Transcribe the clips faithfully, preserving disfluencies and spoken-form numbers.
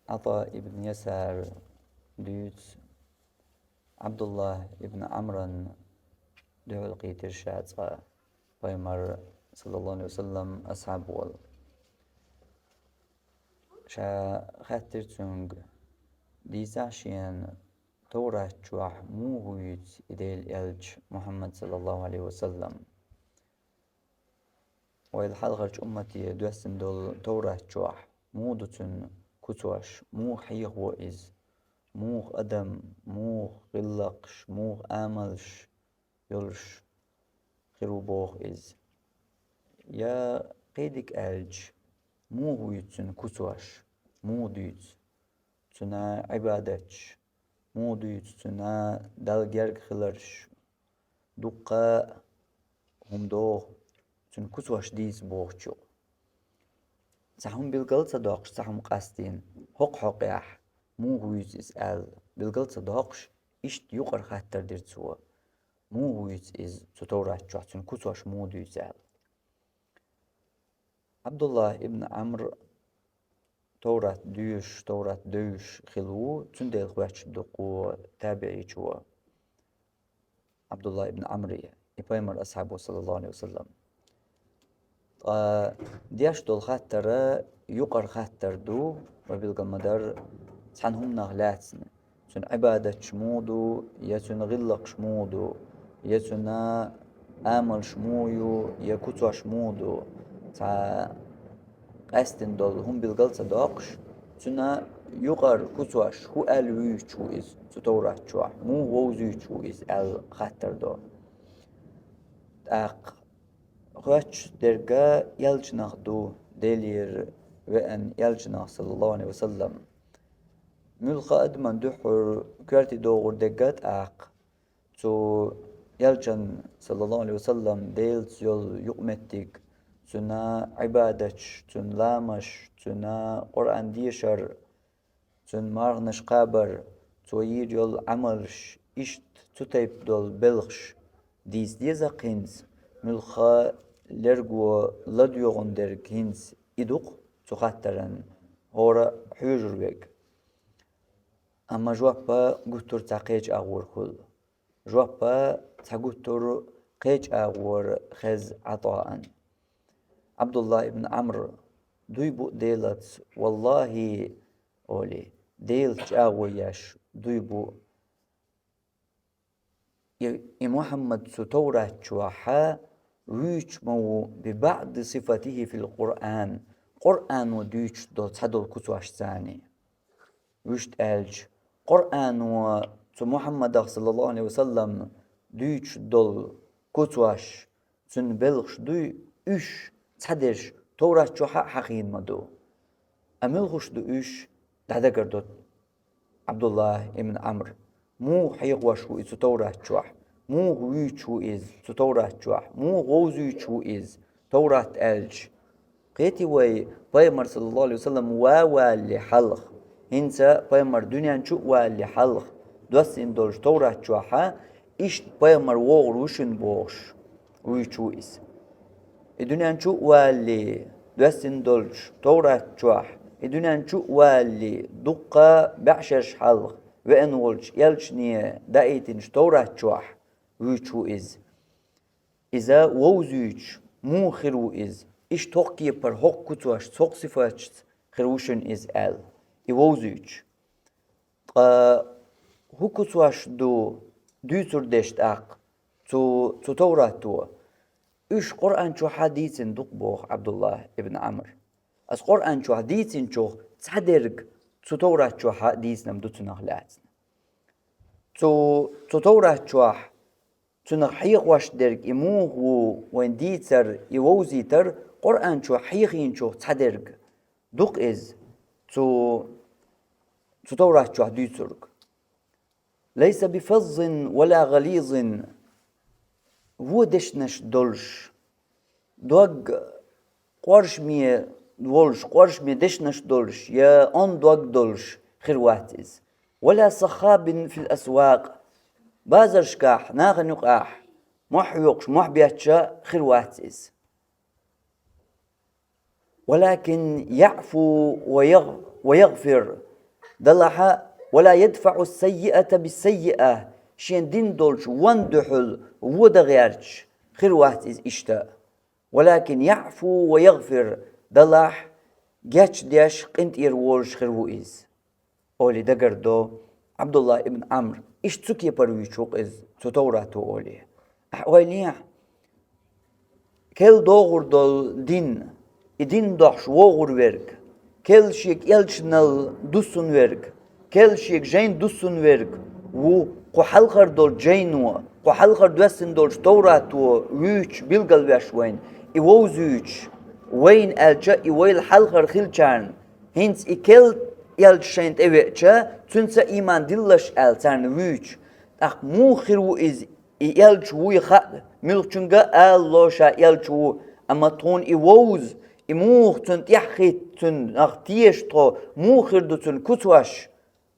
Ӏата ибн Ясар дуьйцу, Ӏабдуллахь ибн Ӏамран дуьхьал кхийтира ша цкъа пайхамар, саллаллаху Ӏалайхи ва саллам, асхьаб волу. Ша хаьттира цуьнга: «Дийцахь шена, Таврат чохь муха вуьйцу и Делан элча Мухьаммад, саллаллаху Ӏалайхи ва саллам?» Вайл хьалхарчу уммате доьссина долу Таврат чохь муха ду цуьнан куцош, муха хьехаво иза, муха адам, муха гӀиллакхаш, муха амалш йолуш хир ву боху иза? Я кхидиг аьлча, муха вуьйцу цуьнан куцош, муха дуьйцу цуьнан Ӏибадаташ, муха дуьйцу цуьнан Далла герга хиларш? Дуккха а хӀума догӀу цуьнан куцош дийца бохучу. Цхьа хӀума билгал а ца доккхуш, цхьа хӀума къастийна, хӀокху хьокъехь муха вуьйцу иза аьлла, билгал а ца доккхуш, иштта юкъара хаттар дира цо: «Муха вуьйцу иза цу Таврат чохь, цуьнан куцош муха дуьйцу?» аьлла. Ӏабдуллахь ибн Ӏамр Таврат доьшуш, Таврат девзаш хилла ву, цундела хоьттуш ду кхо табиӀичо, Ӏабдуллахь ибн Ӏамре, и пайхамар асхьабо, саллаллаху Ӏалайхи ва саллам. Ткъа деш долу хаттара юкъара хаттар ду, ва билгал ма-дарра, цхьана хӀуманах лаьцна. Цуьнан Ӏибадаташ муха ду, я цуьнан гӀиллакхаш муха ду, я цуьнан амалш муха ю, я куцош муха ду. Цхьа къаьстина долу хӀума билгал а ца доккхуш, цуьнан юкъара куцош хӀун аьлла вуьйцуш ву иза цу Таврат чохь, муха вовзуьйтуш ву иза аьлла хаттар до. ТӀаккха хоьттуш дерг элчанах ду, Делера веана элчанах, саллаллаху Ӏалайхи ва саллам. Муьлхха а адамна дуьххьара коьрте догӀур дерг а тӀаккха цу элчан, саллаллаху Ӏалайхи ва саллам, Делаца йолу юкъаметтиг, цуьнан Ӏибадаташ, цуьнан ламазаш, цуьнан Къуръан дешар, цуьнан марханаш кхабар, цо йийр йолу Ӏамалш, иштта цу тайпа долу белхаш дийца деза-кх хӀинца, муьлхха лерго ладоьгӀун дерг хӀинца и ду-кх цу хаттаран хӀора хьоьжур верг. Амма жоп гуттар а цхьа кхечу агӀор хуьлу. Жоп цхьа гуттар а кхечу агӀор хеза Ӏатаъан. Ӏабдуллахь ибн Ӏамр дуй бу Делаца, валлахӀи, олий, Делаца чӀагӀо еш дуй бу. И, и Мухьаммад цу Таврат чохь вуьйцуш ма ву би баъди сифатихӀи фил Къуръан, Къуръано дуьйцуш долу цхьадолу куцош царний. Вуьшта аьлча, Къуръано цу Мухьаммадах, саллаллаху Ӏалайхи ва саллам, дуьйцуш долу куцош, цуьнан белхаш дуй, уьш цхьадерш Таврат чохь а хьахийна ма ду. Амма муьлхаш ду уьш, дӀадагардо Ӏабдуллахь ибн Ӏамр. Муха хьехош ву и цу Таврат чохь? Муха вуьйцуш ву иза цу Таврат чохь? Муха вовзуьйтуш ву иза, Таврат аьлча? Кхетий вай, пайхамар, саллаллаху Ӏалайхи ва саллам, ван валале хьалха, хӀинца пайхамар дуьнен чу а валале хьалха доссийна долчу Таврат чохь иштта пайхамар вогӀур ву шуна бохуш, вуьйцуш ву иза. И дуьнен чу а валале доьссина долчу Таврат чохь, и дуьнен чу а валале дуккха бӀешераш хьалха веана волчу элчане даийтинчу Таврат чохь вуьйцуш ву иза. Иза вовзуьйтуш муха хир ву иза? Иштта хӀокху кепара, хӀокху куцошца, хӀокху сифаташца хир ву шуна иза аьлла, и вовзуьйтуш. Ткъа хӀун куцош ду дуьйцур дерш тӀаккха цу, цу Таврато? Уьш Къуръан чохь а дийцина ду-кх, боху Ӏабдуллахь ибн Ӏамр. Аса Къуръан чохь дийцинчух цхьадерг цу Таврат чохь а дийцина ма ду цунах лаьцна. Цу, цу Таврат чохь цунах хьехош дерг и муха ву вайна дийцар, и вовзийтар, Къуръан чохь хьехийначух цхьадерг ду-кх иза цу, цу Таврат чохь дуьйцург. «Лайса би фаззин ва ла гӀализин», вон дешнаш долуш, дог къоршаме волуш, къоршаме дешнаш долуш, я онда дог долуш хир вац иза. «Ва ла саххабин фил асвакъ», базаршкахь, нахана юкъахь мохь хьоькхуш, мохь бетташ хир вац иза. «Валакин яъфу ва ягъ-, ва ягъфир», Далахьа, «Ва ла ядфаӀу саййиата биссаййиа», шен дин долчу вон дуьхьал вон дан гӀерташ хир вац иза иштта. «Валакин яӀфу ва ягӀфир», далахь, гечдеш, къинтӀера волуш хир ву иза, олий дагардо Ӏабдулла ибн Ӏамр. Иштта цу кепара вуьйцуш ву-кх иза цу Таврато, олий. Ахьа ойла ехьа, керла догӀур долу дин, и дин дохьуш вогӀур верг, керла шега элчанал дуссун верг, керла шега жайна дуссун верг ву кху хьалхара долчу жайно, кху хьалхара доьссина долчу Таврато вуьйцуш билгалвеш вайна, и вовзуьйтуш вайна аьлча, и вайл хьалхара хиллачарна, хӀинца и керла элча шайна тӀевеача, цуьнца ийман диллалаш аьлла царна вуьйцуш. ТӀаккха муха хир ву иза? И элча вуй хаьа, муьлххачуьнга а ала ло ша элча ву, амма тхуна и вовза, и муха цунна тӀаьхьахӀитта, цунах теша тхо, муха хир ду цуьнан куцаш,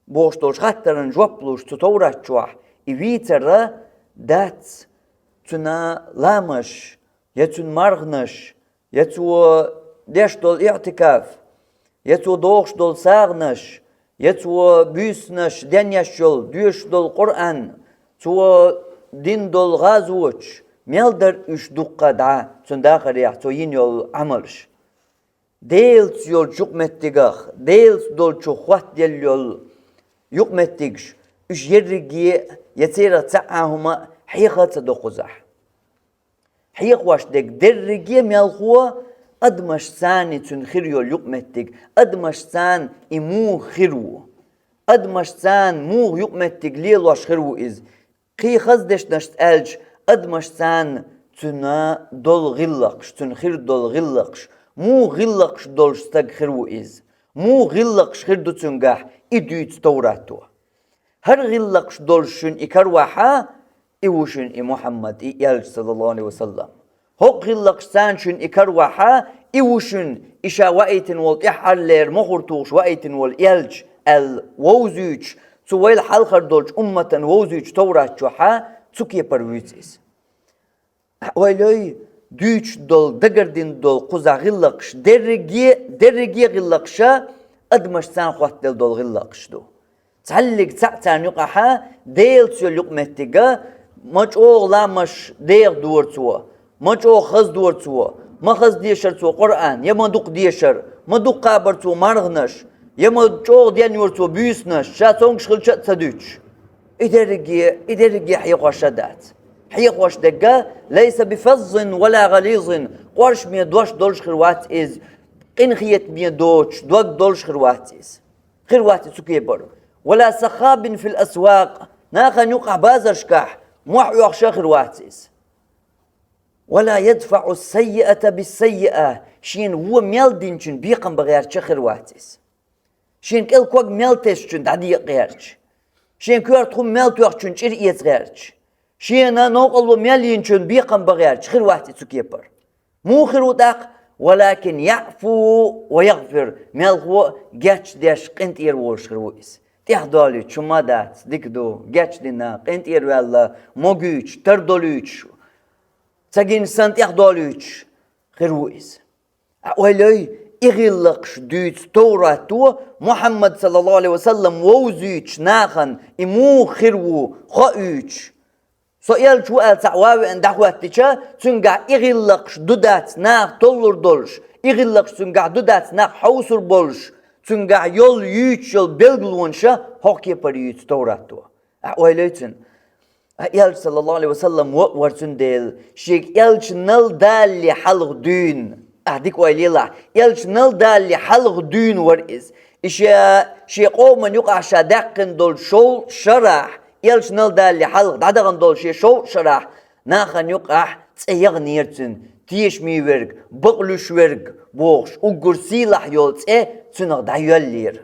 бохуш долчу хаттарна жоп луш цу Таврат чохь, и вийцар дац цуьнан ламазаш, я цуьнан марханаш, я цо деш долу иӀтикаф, я цо дохуш долу сагӀанаш, я цо буьйсанаш денъеш йолу, доьшуш долу Къуръан, цо дина долу гӀазоташ, мел дара уьш дуккха а дӀа цуьнан дахарехь цо йина йолу Ӏамалш. Делаца йолчу юкъаметтигах, Делаца долчух хоттаделла йолу юкъаметтигаш, уьш ерриге а, я церах цхьа а хӀума а хьеха а ца до кхузахь. Хьехош дерг дерриге а мелхо адамашца цхьаьна цуьнан хир йолу юкъаметтиг, адамашца цхьаьна и муха хир ву, адамашца цхьаьна муха юкъаметтиг лелош хир ву иза. Кхин хаза дешнашца аьлча, адамашца цхьаьна цуьнан долу гӀиллакхаш, цуьнан хир долу гӀиллакхаш, муха гӀиллакхаш долуш стаг хир ву иза, муха гӀиллакхаш хир ду цуьнгахь, и дуьйцу Таврато. ХӀара гӀиллакхаш долуш шуна и каравахь, и ву шуна и Мухьаммад, и элча, саллаллаху Ӏалайхи ва саллам. ХӀокху гӀиллакхашца шуна и каравахь, и ву шуна и ша ваийтина волу, тӀаьххьарлера мохур тухуш ваийтина волу элча, аьлла вовзуьйтуш, цу вайл хьалхара долчу умматана вовзуьйтуш Таврат чохь цу кепара вуьйцу иза. Ойла йой, дуьйцуш долу, дагардина долу кхузахь гӀиллакхаш, дерриге, дерриге а гӀиллакхаш адамашца цхьаьна хоттаделла долу гӀиллакхаш ду. Цхьаллиг цхьаъ царна юкъахь Делаца йолу юкъаметтиг, ма чӀогӀа ламазаш дехадора цо, ма чӀогӀа хазадора цо, ма хаза дешара цо Къуръан, я ма дукха дешара, ма дукха кхабара цо марханаш, я ма чӀогӀа денйора цо буьйсанаш, ша цомгуш хилча а ца дуьтуш. И дерриге, и дерриге хьехош а дац. Хьехош дерг, «лайса бифаззин ва ла гӀализин», къоршаме дош долуш хир вац иза, къинхетаме доцуш дог долуш хир вац иза. Хир вац иза цу кепара. «Ва ла саххабин фил асвакъ», нахана юкъахь базаршкахь мохь оьхуш а хир вац иза. «Ва ла ядфаӀу саййиата биссаййиа», шена вон мел динчун бекхам бан гӀерташ а хир вац иза. Шена кӀел ког мел тесчун дӀадекъа гӀерташ, шена коьрта хӀума мел тоьхначун чӀир эца гӀерташ, шена новкъарло мел йинчун бекхам бан гӀерташ хир вац иза цу кепара. Муха хир ву тӀаккха? «Валакин яӀфу ва ягӀфир», мелхо а гечдеш, къинтӀера волуш хир ву иза. ТӀехдолуьйтуш хӀума а дац, дика ду, гечдина, къинтӀера ваьлла, могуьйтуш, тардолуьйтуш, ца гина санна тӀехдолуьйтуш хир ву иза. Ткъа ойла йой, и гӀиллакхаш дуьйцу Таврато Мухьаммад, саллаллаху Ӏалайхи ва саллам, вовзуьйтуш нахана, и муха хир ву хоуьйтуш. Со элча ву аьлла цхьаъ ван а веана дӀахӀоьттича, цуьнгахь и гӀиллакхаш ду дац наха толлур долуш, и гӀиллакхаш цуьнгахь ду дац нах хьовсур болуш, цуьнгахь йолу юьйцуш йолу билгалонаш а хӀокху кепара юьйцу Таврато. Ахьа ойла йой цуьнан. Ахьа элча, саллаллаху Ӏалайхи ва саллам, ван а вара цундела, шега элчанал далале хьалха дуьйна. Ахьа дика ойла елахь, элчанал далале хьалха дуьйна вара иза. И ша, шен къоман юкъахь ша даьккхина долчу шовзткъа шарахь, элчанал далале хьалха дӀадахана долу шен шовзткъа шарахь, нахана юкъахь цӀе яханера цуьнан, тешаме верг, бакълуьйш верг бохуш, уггар сийлахь йолу цӀе цуьнах дӀайоьллера.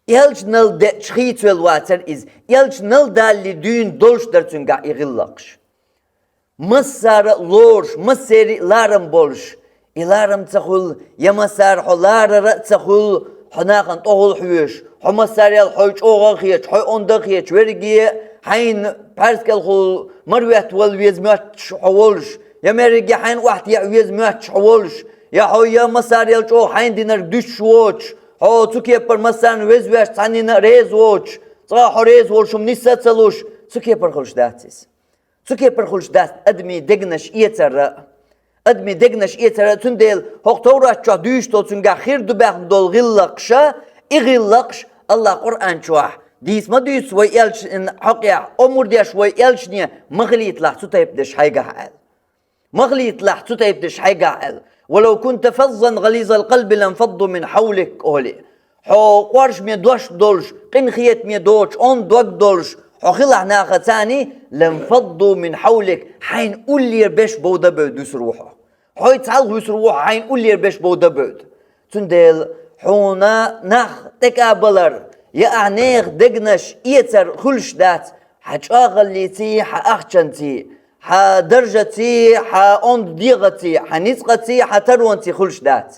Элчанал деъча хийцавелла вацара иза, элчанал далале дуьйна долуш дара цуьнгахь и гӀиллакхаш. Массара а лоруш, массеран а ларам болуш, и ларам ца хуьлу, я массара хьо ларара а ца хуьлу, хьо нахана тӀехула хьоьжуш, хьо массарел хьо чӀогӀа а хеташ, хьо онда а хеташ, верриге а хьайна пхьаьрса кӀелхула марветтавала веза моьттуш хьо волуш, я мерриге а хьайна охьатаӀа веза моьттуш хьо волуш, я хьо я массарел чӀогӀа хьайна динарг дуьстуш воцуш, Хьо цу кепара массарна везвеш, цхьаннена а реза воцуш, цкъа хьо реза волуш хӀума нисса а ца луш, цу кепара хуьлуш дац иза. Цу кепара хуьлуш дац адамийн дегнаш эцар а. Адамийн дегнаш эцар а, цундела хӀокху Товрат чохь дуьйцуш долу, цуьнгахь хир ду баьхна долу гӀиллакхаш а, и гӀиллакхаш Аллах Къуръан чохь дийца ма дуьйцу вай элчанна хьокъехь, омра деш вай элчане, ма хилийталахь цу тайпа деш хьайгахь аьлла. Ма хилийталахь цу тайпа деш хьайгахь аьлла. «Валав кунта фаззан гӀализал къалби ланфадду мин хьавлик», олий. Хьо къоржаме дош долуш, къинхетаме доцуш, онда дог долуш хьо хилахь нахаца, ланфадду мин хьавлик, хьайна уллера беш бовда бевдда вуьсур ву хьо. Хьо цхьалха вуьсур ву хьо, хьайна уллера беш бовда бевдда. Цундела хьуна нах тӀекӀабалар, я ахь нехан дегнаш эцар хуьлуш дац, хьан чӀогӀаллиций, хьан ахчанций, хьан даржаций, хьан онда дегӀаций, хьан ницкъаций, хьан таронций хуьлуш дац.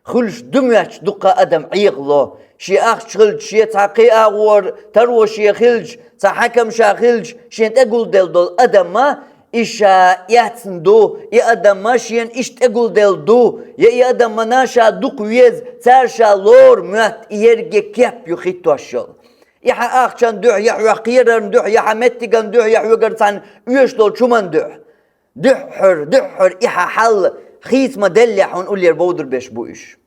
Хуьлуш ду моьттуш дуккха адам Ӏехало, шен ахча хилча, шен цхьа кхин агӀор таро шен хилча, цхьа хьаькам ша хилча, шена тӀегулделла долу адам а, и ша эцна ду, и адам а шена иштта тӀегулделла ду, я и адам а ша дукха веза, цара ша лору моьтту и ерриге кеп ю хӀиттош йолу. И хьан ахчан дуьхьа, я хьоьх кхерарна дуьхьа, я хьан меттиган дуьхьа, я хьоьгара цхьаьна оьшуш долчу хӀуманна дуьхьа. Дуьххьара, дуьххьара и хьан хьал хийца ма деллехь, хьуна уллера бовдур беш бу уьш.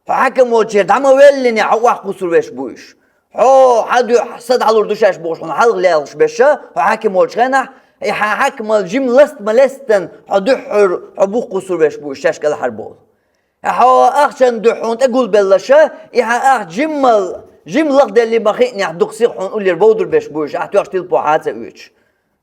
Хьо хьаькам волчера дӀа ма веллинехь, хьо охьакхуссур беш бу уьш. Хьо хьан дуьхьа са дӀалур ду шаьш бохуш, хьуна хьалха лелхаш беш а, хьо хьаькам волчу хенахь, и хьан хьаькамал жима ласта ма лаьстина, хьо дуьххьара хьо бухкхуссур беш бу уьш, шаьш кӀелхьарбовла. Хьо ахчан дуьхьа хьуна тӀегулбеллаша, и хьан ахча жиммал, жима лахделли ма хиънехь, дукха сиха хьуна уллера бовдур беш бу уьш, ахь тоьхча тилпо хьа а ца оьцуш.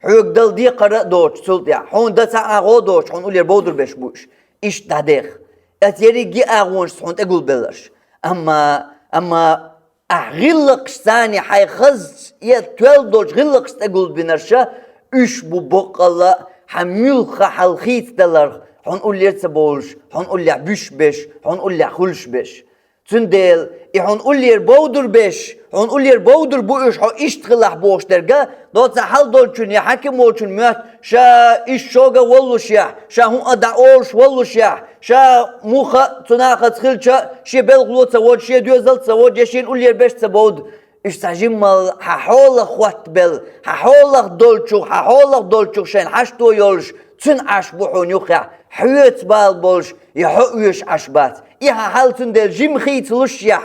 Хьоьга дала декхар а доцуш цул тӀаьхьа, хьуна дан цхьа агӀо доцуш, хьуна уллера бовдур беш бу уьш. Иштта дӀадеха. Оцу ерриге а агӀонашца хьуна тӀегулбелларш. Амма, амма ахь гӀиллакхашца, хьайн хаза я тоьлла долчу гӀиллакхашца тӀегулбинарша, уьш бу боккъалла а хьан муьлхха хьал хийца даларх, хьуна уллера ца бовлуш, хьуна уллехь буьсуш беш, хьуна уллехь хуьлуш беш. Цундела и хьуна уллера бовдур беш, хьуна уллера бовдур бу уьш хьо иштта хилахь бохуш дерга, доцца хьал долчун я хьаькам волчун моьтту, ша иштта шога а воллушехь, ша хӀун а дӀа олуш воллушехь, ша муха а цу нахаца хилча, шен белхало а ца воду, шен доьзал а ца воду, я шена уллера беш ца бовду. Уьш цхьа жиммал хьан хьолах хоттабелла, хьан хьолах долчух, хьан хьолах долчух шайна хьашто йолуш, цуьнан Ӏаш бу хьуна юххехь, хьоьца бала болуш, я хьо оьшуш Ӏаш бац. И хьан хьал цундела жима хийца лушшехь,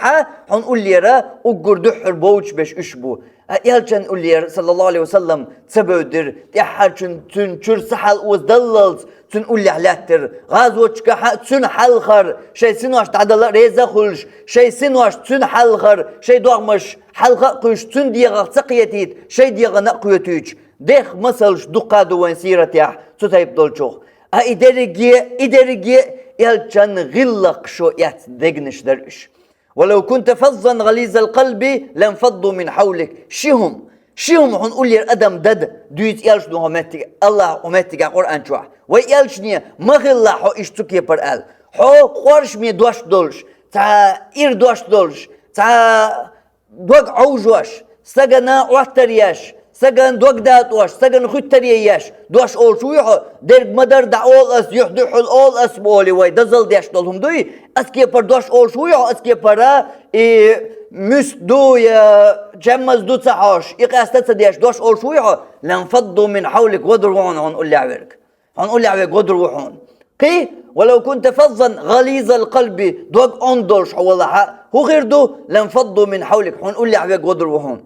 хьуна уллера уггар дуьххьара бовдуш беш уьш бу. А элчан уллера, саллаллаху алейхи ва саллам, ца бевдира, тӀаьххьарчун цуьнан чуьра са хьал оза даллалц, цуьнан уллехь лаьттира. ГӀазотчу гахь а цуьнан хьалхара, шайн синош дӀадала а реза а хуьлуш, шайн синош цуьнан хьалхара, шайн догӀмаш хьалха а кхуьйсуш, цуьнан дегӀах ца кхетийта, шайн дегӀана а кхетуьйтуш. Дех масалш дуккха а ду вайн сиратехь цу тайпа долчух. А и дерриге, и дерриге элчан гӀиллакхашо эцна дегнаш дара уьш. «Валав кунта фаззан гӀализал къалби ланфадду мин хьавлик». Ши хӀума, ши хӀума хьуна уллера адам дада, дуьйцу элчано хӀокху меттиг-, Аллаха хӀокху меттигехь Къуръан чохь. Вай элчане, ма хилалахь хьо иштта цу кепара аьлла. Хьо къоржаме дош долуш, цхьа ира дош долуш, цхьа дог Ӏовжош, стагана Ӏоттар еш, стагана дог датӀош, стагана хуьттаре еш, дош олуш вуй хьо, дерг ма-дарра дӀаолу ас, юьхь дуьхьал олу ас бу олий вай дозалла деш долу хӀума дуй? Ас кепара дош олуш вуй хьо, ас кепара и муьста ду я чеммаз ду ца хьош, и къаста ца деш дош олуш вуй хьо? «Ланфадду мин хьавлик», водур ву хьуна, хьуна уллехь верг. Хьуна уллехь верг водур ву хьуна. Кхин, «валав кунта фаззан гӀализал къалби», дог онда долуш хьо валахь а, хӀун хир ду? «Ланфадду мин хьавлик», хьуна уллехь верг водур ву хьуна.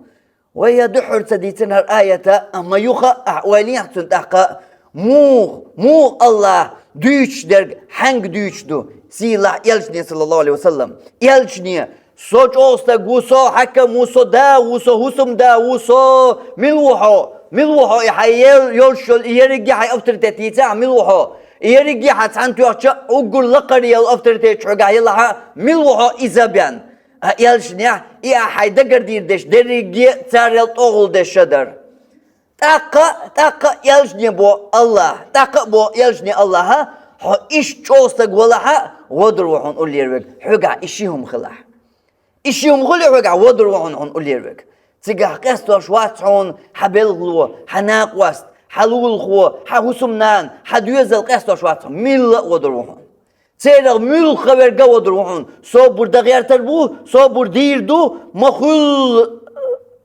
Вай я дуьххьара ца дийцина хӀара аята, амма юха а ахь ойла йехьа цунна тӀаккха, муха, муха Аллаха дуьйцуш дерг хьаьнга дуьйцуш ду? Сийлахь элчане, саллаллаху алейхи ва саллам. Элчане, со чӀогӀа стаг ву, со хьаькам ву, со да ву, со хӀусамда ву, со мила ву хьо? Мила ву хьо? И хьайн ел-, йолуш йолу и ерриге хьайн авторитет йийцахь, мила ву хьо? И ерриге хьан цхьаьна тоьхча уггар лакхара йолу авторитет хьоьгахь елахь, мила ву хьо иза бен? А элчанехь и ахь хьайн дагардийр дерш дерриге а царел тӀогӀула дерш а дара. ТӀаккха, тӀаккха а элчане боху Аллаха, тӀаккха а боху элчане Аллаха, хьо иштта чӀогӀа стаг валахь а, водур ву хьуна уллера верг, хьоьгахь и ши хӀума хилахь. И ши хӀума хуьлий хьоьгахь, водур ву хьуна, хьуна уллера верг. Цигахь къестош вац хьуна хьан белхало, хьан накъост, хьан лулахо, хьан хӀусамнана, хьан доьзал къестош вац хьуна, милла а водур ву хьуна. Церах муьлхха верг а водур ву хьуна. Собар дан гӀертар бу, собар дийр ду, ма хуьлла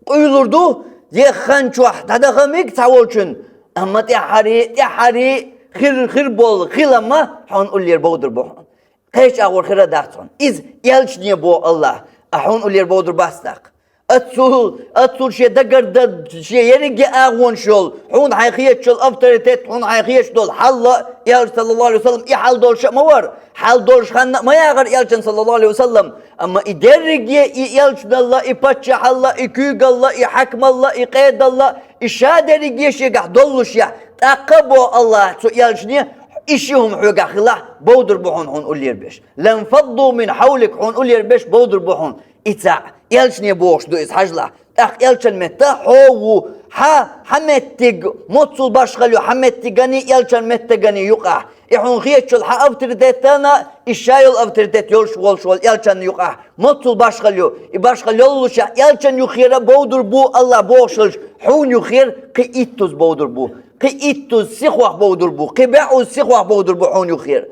къуьйлур ду, деххан чохь дӀадаха мега цхьа волчун, амма тӀаьххьара, тӀаьххьара хир, хир болу хила ма хьуна уллера бовдур бу хьуна. Кхечу агӀор хир а дац хьуна. Иза элчане боху Аллах, а хьуна уллера бовдур бац тӀаккха. Аццул, аццул шен дагардан, шен ерриге агӀонаш йолу, хьуна хьайн хеташ йолу авторитет, хьуна хьайн хеташ долу хьал а, элча, саллаллаху алейхи ва саллям, и хьал долуш а ма вара, хьал долуш ханна а ма яхара элчан, саллаллаху алейхи ва саллям, амма и дерриге, и элчаналла, и паччахьалла, и куьйгалла, и хьаькамалла, и къедалла, и ша дерриге шегахь доллушехь, тӀаккха а боху Аллах цу элчане, и ши хӀума хьоьгахь хилахь, бовдур бу хьуна, хьуна уллера берш. Ланфадду мин хьавлик, хьуна уллера берш бовдур бу хьуна. И цхьаъ, элчане бохуш ду иза, хьажалахь. ТӀаккха элчан метта хьо ву, хьан, хьан меттиг, моццул башхалла ю хьан меттиган а, элчан меттиган а юкъахь. И хьуна хеташ йолу хьан авторитетана, и ша йолу авторитет йолуш волуш волу элчан юкъахь. Моццул башхалла ю, и башхалла йоллушехь, элчан юххера бовдур бу Аллах бохуш хилча, хьуна юххера кхин иттуза бовдур бу, кхин иттуза сихох бовдур бу, кхин бӀозза сихох бовдур бу хьуна юххера.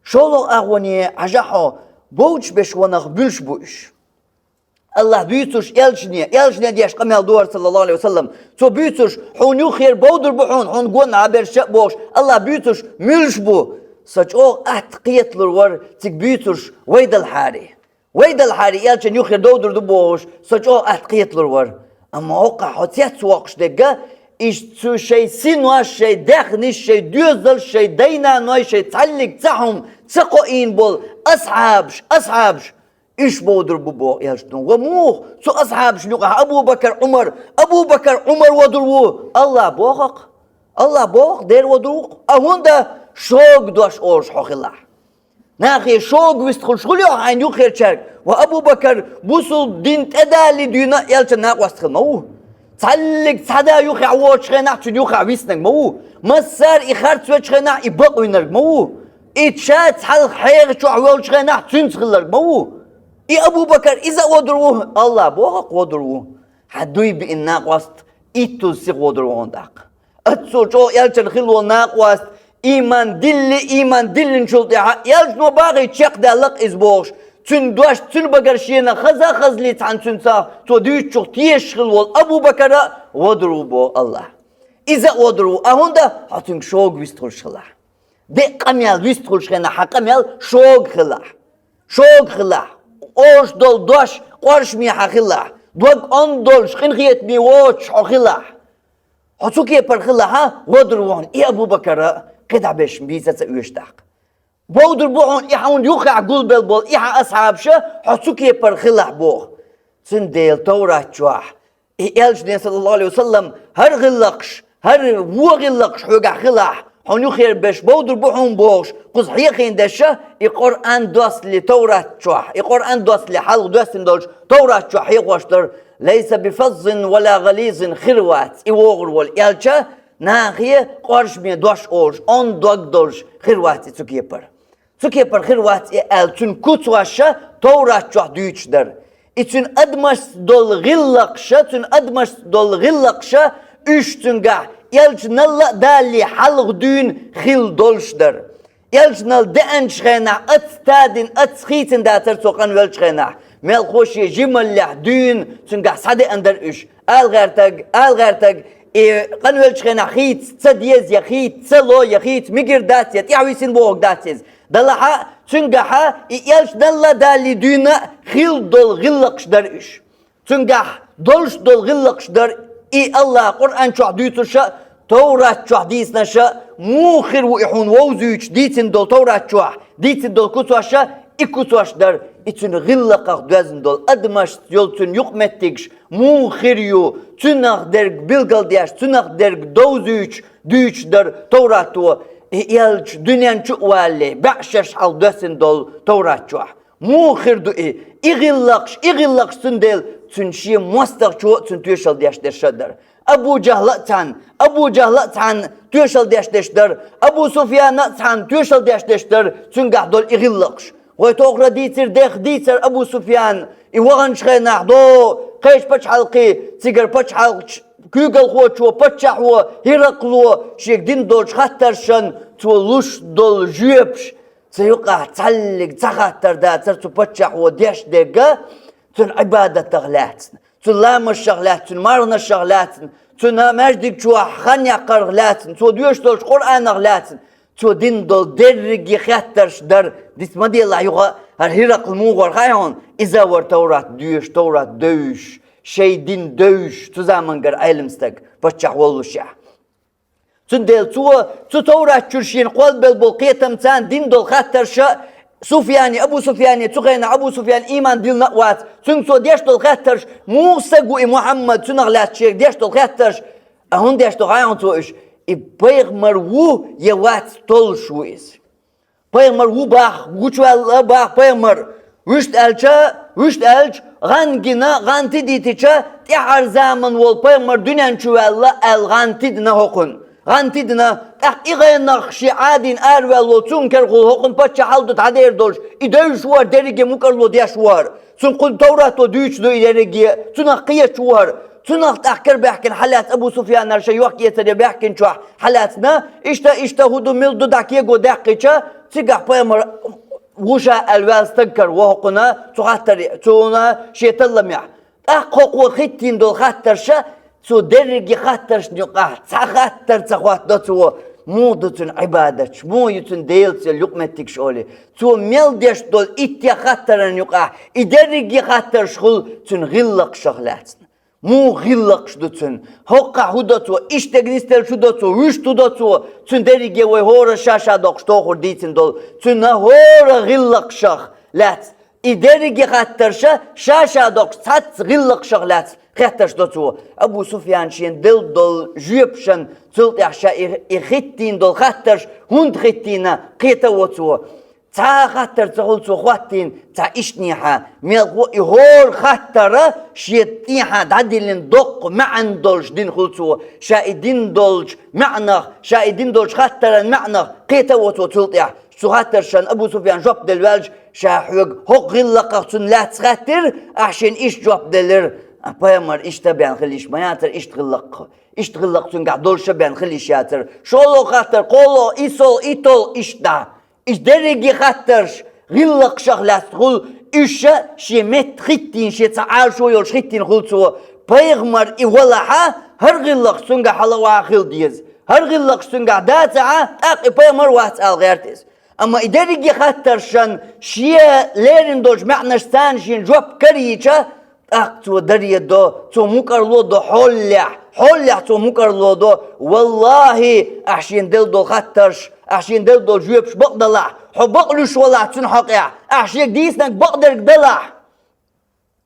ШолгӀа агӀоне хьажахь хьо, бовдуш берш ванах муьлш бу уьш? Аллах буьйцуш элчане, элчане деш къамел ду хӀара, саллаллаху алейхи ва саллям. Цо буьйцуш, хьуна юххера бовдур бу хьуна, хьуна гонахьа берш а бохуш, Аллах буьйцуш муьлш бу? Со чӀогӀа атта кхеталур вара цига буьйцурш вай далахьара. Вай далахьара элчан юххера довдур ду бохуш, со чӀогӀа атта кхеталур вара. Амма хӀокхахь хьо цецвоккхуш дерг а, иштта цу шайн синош, шайн даьхнаш, шайн доьзалш, шайн дай-наной, шайн цхьаллиг цхьа хӀума ца кхоийна болу асхьабаш, асхьабаш, уьш бовдур бу боху элчано. Ва муха цу асхьабашна юкъахь Абу-Бакар, Ӏумар, Абу-Бакар, Ӏумар водур ву? Аллах боху-кх. Аллах боху-кх, дера водур ву-кх. А хӀунда шога дош олуш хьо хилахь? Нахе шога вистхуьлуш хуьлу хьо хьайна юххерчаьрга? Ва Абу-Бакар бусулба дин тӀедалле дуьйна а элчан накъост хилла ма ву. Цхьаллиг цхьа да юххехь воцучу хенахь цуьнан юххехь виснарг ма ву. Массара и харц вечу хенахь и бакъвинарг ма ву. И ша цхьалха хьеха чохь волчу хенахь цуьнца хилларг ма ву. И Абу-Бакар иза а водур ву? Аллах боху-кх, водур ву. Хьан дуй биъна накъост иттуза сиха водур ву хьуна тӀаккха. Аццул чӀогӀа элчан хилла волу накъост, ийман дилли, ийман диллинчул тӀаьхьа, элчано бахийта чекхдаьлла-кх иза бохуш, цуьнан дош, цуьнан багара шена хаза а хазлий цхьаьна цуьнца, цо дуьйцучух тешаш хилла волу Абу-Бакар а водур ву боху Аллах. Иза а водур ву, а хӀунда хьо цуьнга шога вистхуьлуш хилахь? Декъа къамел вистхуьлуш хенахь хьан къамел шога хилахь. Шога хилахь. Олуш долу дош къоршаме хьан хилахь. Дог онда долуш, къинхетаме воцуш хьо хилахь. Хьо цу кепара хилахь, а, водур ву хьуна и Абу-Бакар а, кхидӀа берш бийца ца оьшу тӀаккха. Бовдур бу хьуна и хьуна юххехь гулбелла болу и хьан асхьабаш а, хьо цу кепара хилахь боху. Цундела Товрат чохь и элчане, саллаллаху алейхи ва саллям, хӀара гӀиллакхаш, хӀара вон гӀиллакхаш хьоьгахь хилахь, хьуна юххера берш бовдур бу хьуна бохуш, кхуза хьехийна дерш а, и Къуръан доссале Товрат чохь, и Къуръан доссале хьалха доьссина долчу Товрат чохь хьехош дара: «Лайса бифаззин ва ла гӀализин», хир вац и вогӀур волу элча, нахе къоршаме дош олуш, онда дог долуш хир вац и цу кепара. Цу кепара хир вац и аьлла, цуьнан куцаш а Товрат чохь дуьйцуш дара. И цуьнан адамашца долу гӀиллакхаш а, цуьнан адамашца долу гӀиллакхаш а, уьш цуьнгахь элчаналла а далале хьалха дуьйна хилла долуш дара. Элчанал деанчу хенахь аца тадина, аца хийцина дацара цо къанвеллачу хенахь. Мелхо шен жималлехь дуьйна цуьнгахь схьадеана дара уьш. Ала гӀертарг, ала гӀертарг, и къанвеллачу хенахь хийца ца деза, я хийца ца ло, я хийца мегар дац, я тӀаьхьависина вогӀург дац иза. Делахь а, цуьнгахь а и элчаналла а далале дуьйна хилла долу гӀиллакхаш дара уьш. Цуьнгахь долуш долу гӀиллакхаш дара и Аллах Къуръан чохь дуьйцуш а, Товрат чохь дийцинарш а, муха хир ву и хьуна вовзуьйтуш дийцина долу Товрат чохь, дийцина долу куцаш а, и куцаш дара, и цуьнан гӀиллакхах доьзна долу, адамашца йолу цуьнан юкъаметтигаш муха хир ю, цуьнах дерг билгалдеш, цуьнах дерг довзуьйтуш, дуьйцуш дара Товрато, и элча дуьнен чу а валале, бӀе шераш хьалха доьссина долу Товрат чохь. Муха хир ду и? И гӀиллакхаш, и гӀиллакхаш цундела, цуьнан шен мостагӀчо а цуьнан тоьшалла деш дерш а дара. Абу Джахьла а цхьаьна, Абу Джахьла а цхьаьна тоьшалла деш дерш дара. Абу Суфьяна а цхьаьна тоьшалла деш дерш дара цуьнгахь долу и гӀиллакхаш. Вай тохара дийцира дех дийцар Абу Суфьян, и ваханчу хенахь до, кхечу пачхьалкхе, цигара пачхьалкхачу куьйгалхочо, паччахьо, ХӀиракъло, шега дина долчу хаттаршан цо луш долу жоьпаш, Цу юкъахь цхьаллиг цхьа хаттар дацара цу паччахьо деш дерг, цуьнан Ӏибадатах лаьцна, цуьнан ламазех лаьцна, цуьнан марханашех лаьцна, цуьнан маьждиг чохь хан яккхарх лаьцна, цо доьшуш долчу Къуръанах лаьцна, цо дина долу дерриге хаттарш дара. Диц ма делахь юха, хӀара ХӀиракъл муха вара хаьий хьуна? Иза вара Товрат доьшуш, Товрат девзаш, шайн дин девзаш, цу заманчуьра Ӏелам стаг, паччахь воллушехь. Цундела цо, цу Товрат чуьра шена кхоллабелла болу кхетам, царна дина долу хаттарша, Суфьяне, Абу Суфьяне, цу хенахь Абу Суфьян ийман диллина а вац, цуьнга цо деш долу хаттарш, муха стаг ву и Мухьаммад, цунах лаьцна шега деш долу хаттарш, а хӀунда деш ду хаьий хьуна цо уьш? И пайхамар ву я вац толлуш ву иза. Пайхамар ву боху, гучуваьлла боху пайхамар. Вуьшта аьлча, вуьшта аьлча, гӀан гина, гӀан тидийтича, тӀаьхьара заман волу пайхамар дуьнен чу ваьлла аьлла гӀан тидина хӀокхунна. ГӀан тидина, тӀаккха и гӀенах шен Ӏадийна араваьлла волу цунна керахула хӀокхунна паччахьалла ду дӀадер долуш, и девзаш ву хӀара, дерриге мукӀарло деш ву хӀара. Цунна кхунна Товрато дуьйцуш ду и дерриге, цунах кхеташ ву хӀара. Цунах тӀаккха кара баьхкина хьалаьцна Абу Суфьяна, хӀара шайн йохк-эцаре баьхкинчохь хьалаьцна, иштта, иштта хӀун ду, мила ду дӀа кего даьккхича, цигахь пайхамар ву ша аьлла ваьлла стаг кара ву хӀокхунна, цу хаттаре, цунна шен талламехь. ТӀаккха хӀокхо хӀиттийна долу хаттарша, цо дерриге хаттаршна юкъахь цхьа хаттар ца хоттадо цо, муха ду цуьнан Ӏибадаташ, муха ю цуьнан Делаца йолу юкъаметтигаш олий. Цо мел деш долу иттех хаттаран юкъахь и дерриге хаттарш хуьлу цуьнан гӀиллакхашах лаьцна. Муха гӀиллакхаш ду цуьнан? ХӀокхахь хӀун до цо? Иштта дерг нисделлаш хӀун до цо? Вуьшта хӀун до цо? Цуьнан дерриге вай хӀора ша-ша доккхуш тохур дийцина долу. Цуьнан хӀора гӀиллакхашах лаьцна. И дерриге хаттарша ша-ша доккхуш цхьацца гӀиллакхашах лаьцна хеттарш до цо. Абу Суфьян шена делла долу жоьпашна цул тӀаьхьа ша и, и хӀиттийна долу хаттарш хӀунда хӀиттийна кхета а во цо. Цхьа а хаттар ца хуьлу цо хӀоттийна цхьа ишттанехьа, мелхо а и хӀора хаттара шен тӀехьа дӀадиллина доккха маьӀна долуш дина хуьлу цо, ша и дина долчу маьӀнах, ша и дина долчу хаттаран маьӀнах кхета а во цо цул тӀаьхьа. Цу хаттаршна Абу Суфьян жоп делла ваьлча, ша хьоьга хӀокху гӀиллакхах цунна лаьцна хаьттира, ахь шена иштта жоп делира, пайхамар иштта бен хила йиш ма яцара, иштта гӀиллакх, иштта гӀиллакх цуьнгахь долуш а бен хила йиш яцара. ШолгӀа хаттар, кхоалгӀа, исолгӀа, итолгӀа, иштта дӀа. И дерриге хаттарш гӀиллакхашах лаьцна хуьлу, уьш а шен метта хӀиттийна, шен цхьа Ӏалашо йолуш хӀиттийна хуьлу цо. Пайхамар и валахьа, хӀара гӀиллакхаш цуьнгахь хьала а хила деза. ХӀара гӀиллакхаш цуьнгахь дацахьа, тӀаккха и пайхамар вац ала гӀерта иза. Амма и дерриге хаттаршна шен леррина долчу маьӀнашца царна шена жоп карийча, тӀаккха цо даре до, цо мукӀарло до хьолехь, хьолехь цо мукӀарло до: «Валлахи, ахь шена делла долу хаттарш, ахь шена делла долу жоьпаш бакъдалахь, хьо бакълуьйш валахь цуьнан хьокъехь, ахь шега дийцинарг бакъдерг далахь».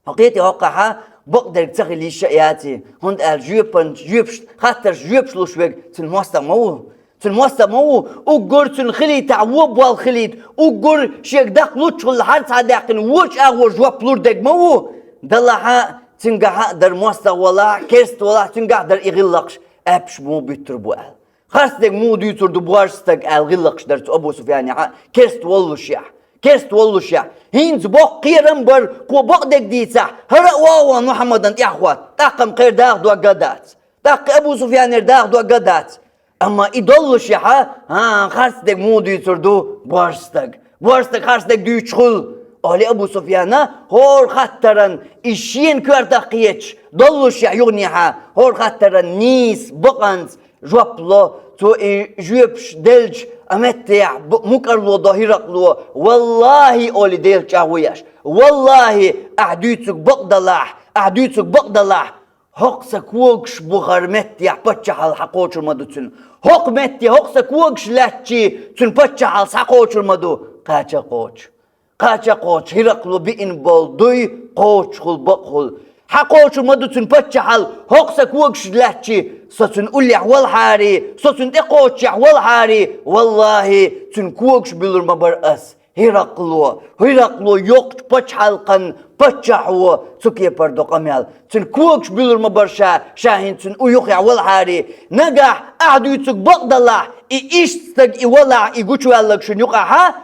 Хьо кхетий хӀокхахьа, бакъдерг ца хила йиш а яций, хӀунда аьлча жоьпан-, жоьпаш, хаттарш жоьпаш луш верг цуьнан мостагӀ ма ву. Цуьнан мостагӀ ма ву, уггар цуьнан хилийтахь вон болх хилийта, уггар шега даккха луччахула хьарцхьа даьккхина вочу агӀор жоп лур дерг ма ву. Далахьа, цуьнгахьа а дара мостагӀ валахь, керста валахь, цуьнгахь а дара и гӀиллакхаш, аьппаш муха буьттур бу аьлла. Харц дерг муха дуьйцур ду божа стаг аьлла гӀиллакхаш дара цу Абу Суфьянехьа, керста воллушехь. Керста воллушехь. ХӀинца боккха кхерам бар, кхо бакъдерг дийцахь, хӀара а вогӀу ван Мухьаммадан тӀаьхьахӀотта, тӀаккха-м кхеран даха дог а дац. ТӀаккха Абу Суфьянера даха дог а дац. Амма и доллушехьа, хӀан, харц дерг муха дуьйцур ду божа стаг? Божа стаг харц дерг дуьйцуш хуьлу, олий Абу Суфьяна, хӀора хаттаран и шена коьртах кхеташ, доллушехь юханехьа, хӀора хаттаран нийса бакъонца жоп ло. Цо и жоьпаш делча, а меттехь бу-, мукӀарло до ХӀиракъло: «Валлахи, — олий Делан чӀагӀо еш, — валлахи, ахь дуьйцург бакъдалахь, ахь дуьйцург бакъдалахь, хӀокху сан когаш бу хӀара меттехь паччахьалла схьакхочур ма ду цуьнан. ХӀокху метте хӀокху сан когаш лаьттачий цуьнан паччахьалла схьакхочур ма ду». Кхача а кхочу. Кхача а кхочу, ХӀиракъло биъна болу дуй кхочуш хуьлу, бакъ хуьлу. Схьакхочур ма ду цуьнан паччахьалла, хӀокху сан когаш лаьттачий, со цуьнан уллехь валахьарий, со цуьнан тӀекхочушехь валахьарий, валлахи, цуьнан когаш буьллур ма бара ас. ХӀиракъло, ХӀиракъло йоккхачу пачхьалкхан паччахьо цу кепара до къамел. Цуьнан когаш буьллур ма бара ша, ша хӀинца цуьнан у юххехь валахьарий. Нагахь ахь дуьйцург бакъдалахь, и иштта стаг и валахь, и гучуваьлларг шуна юкъахьа,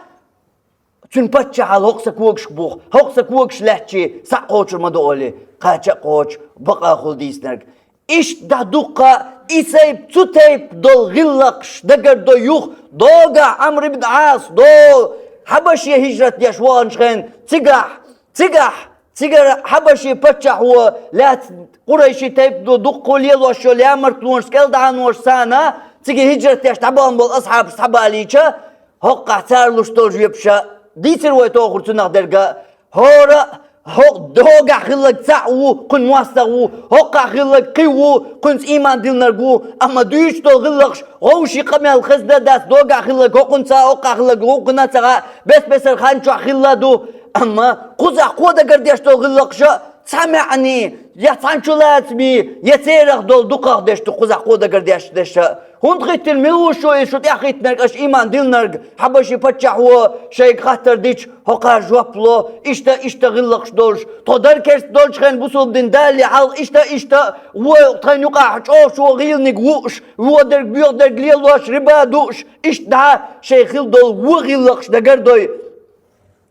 цуьнан паччахьалла хӀокху сан когашка бу, хӀокху сан когаш лаьттачий схьакхочур ма ду олий, кхача а кхочу, бакъ а хуьлу дийцинарг. Иштта дӀа дуккха а и сайп, цу тайпа долу гӀиллакхаш дагардо юха, догахь Ӏамр ибн Ӏас, до-, Хьабаше хӀижрат деш ваханчу хенахь, цигахь, цигахь, цигара Хьабаши паччахьо лаьцна Къурайши тайпа ду дуккха лелош йолу ямартлонаш, кӀелдӀаношца, цига хӀижрат деш дӀабахана болу асхьабаш схьабалийча, хӀокхахь цара луш долчу жоьпаша дийцира вай тохура цунах дерг а. ХӀора а, хӀокху догахь хилларг цхьаъ ву, кхуьнан мостагӀа ву, хӀокхахь хилларг кхин ву, кхуьнца ийман диллинарг ву, амма дуьйцуш долу гӀиллакхаш вовшийн къамел хезна дац, догахь хилларг хӀокхуьнца, хӀокхахь хилларг хӀокхуьнца ца хаьа, бес-бесара хан чохь хилла ду. Амма кхузахь кхо дагардеш долу гӀиллакхаш а цхьа маьӀний, я цхьана чу лацамий, я церах долу дукхах деш ду кхузахь кхо дагардеш деш а. ХӀунда хӀиттина, мила ву шу иза шу тӀехӀиттинарг, аша ийман диллинарг? Хьабаши паччахьо шайга хаттар дича, хӀокхара жоп ло, иштта, иштта гӀиллакхаш долуш. Тхо дара керста долчу хенахь бусулба дин далале хьалха иштта, иштта, вон тхайна юкъахь чӀогӀа чӀогӀа гӀийланиг вууш, вон дерг боьха дерг лелош, риба дууш, иштта дӀа шайн хила долу вон гӀиллакхаш дагардой.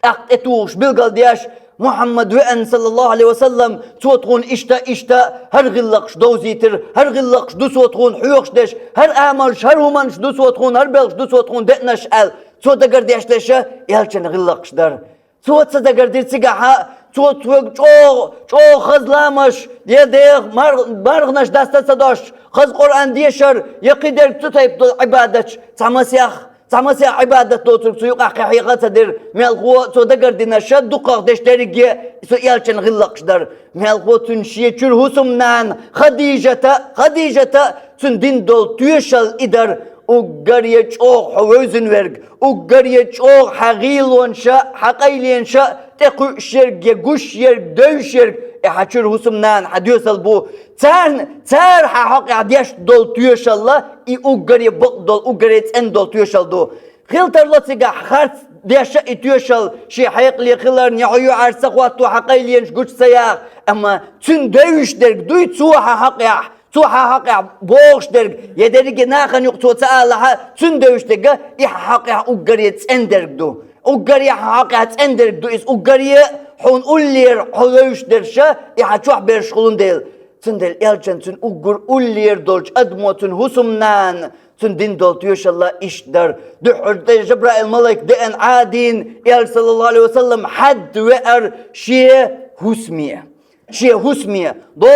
ТӀаккха тӀетухуш билгалдеш, Мухьаммад веана, саллаллаху Ӏалайхи ва саллам, цо тхуна иштта, иштта, хӀара гӀиллакхаш довзийтира, хӀара гӀиллакхаш ду цо тхуна хьоьхуш дерш, хӀара амалш, хӀара хӀуманаш ду цо тхуна, хӀара белхаш ду цо тхуна деанарш аьлла, цо дагардеш дерш а элчан гӀиллакхаш дара. Цо ца дагардира цигахь а, цо цуьнга чӀогӀа, чӀогӀа хаза ламазаш, я деха мар-, марханаш даста ца деш, хаза Къуръан дешар, я кхидерг цу тайпа долу Ӏибадаташ, цхьа масех Цхьа масех Ӏибадат доцург цу юкъахь кхин хьеха а ца дира. Мелхо цо дагардинарш а дукхах деш дерриге а цу элчан гӀиллакхаш дара. Мелхо цуьнан шен чуьра хӀусамнана Хадижата, Хадижата цуьнан дина долу тоьшалла и дара. Уггаре чӀогӀа хьо вевзина верг, уггаре чӀогӀа хьан гӀийлонаш а, хьан къайленаш а тӀекхуьуш ерг, я гуш ерг, девзаш ерг, и хьан чуьра хӀусамнана хьан доьсал бу. Царна, цара хьан хьокъехь деш долу тоьшалла, и уггаре бакъ долу, уггаре цӀена долу тоьшалла ду. Хила тарло цигахь харц деш а и тоьшалла, шен хьекъале хиларна, я хьо юьхьӀаьржа ца хӀотто, хьан къайленаш гучу ца яха, амма цуьнан девзаш дерг дуй цо хьан хьокъехь, цо хьан хьокъехь бохуш дерг, я дерриге нахана юкъа цо ца алахь а, цуьнан девзаш дерг а и хьан хьокъехь уггаре цӀена дерг ду. Уггаре хьан хьокъехь цӀена дерг ду иза, уггаре а хьуна уллера хьо вевзаш дерш а, и хьан чохь берш хуьлун дела. Цундела элчан цуьнан уггар уллера долчу адамо, цуьнан хӀусамнана, цуьнан дина долу тоьшалла иштта дара. Дуьххьара тӀе Жабраил-малайк деана Ӏадийна, элча, саллаллаху Ӏалайхи ва саллам, хьаьдда веара шен хӀусаме. Шен хӀусаме. До,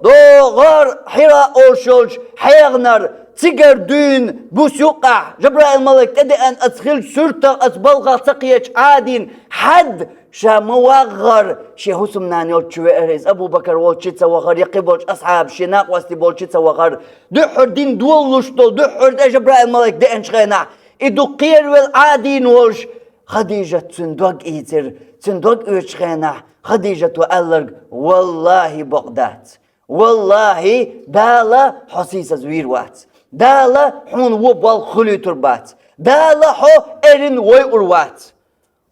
догӀар Хьира олуш йолчу хьегӀанара цигара дуьйна буса юккъахь, Жабраил-малайк тӀедеана оцу хиллачу суьртах, оцу балхах ца кхеташ Ӏадийна, хьаьдда ша ма вагӀара, шен хӀусамнана йолчу чу веара иза, Абу-Бакар волчу чу ца вахара, я кхин болчу асхьабаш шен накъостий болчу чу ца вахара. Дуьххьара дин долалуш долу, дуьххьара тӀе Жабраил-малайк деанчу хенахь, и дукха кхеравелла Ӏадийна волуш, Хадижат цуьнан дог ийцира. Цуьнан дог оьцучу хенахь Хадижато аьлларг: «ВаллахӀи, бакъ дац. ВаллахӀи, Дала хьо сийсазвийр вац. Дала хьуна вон болх хуьлуьйтур бац. Дала хьо эрна войур вац».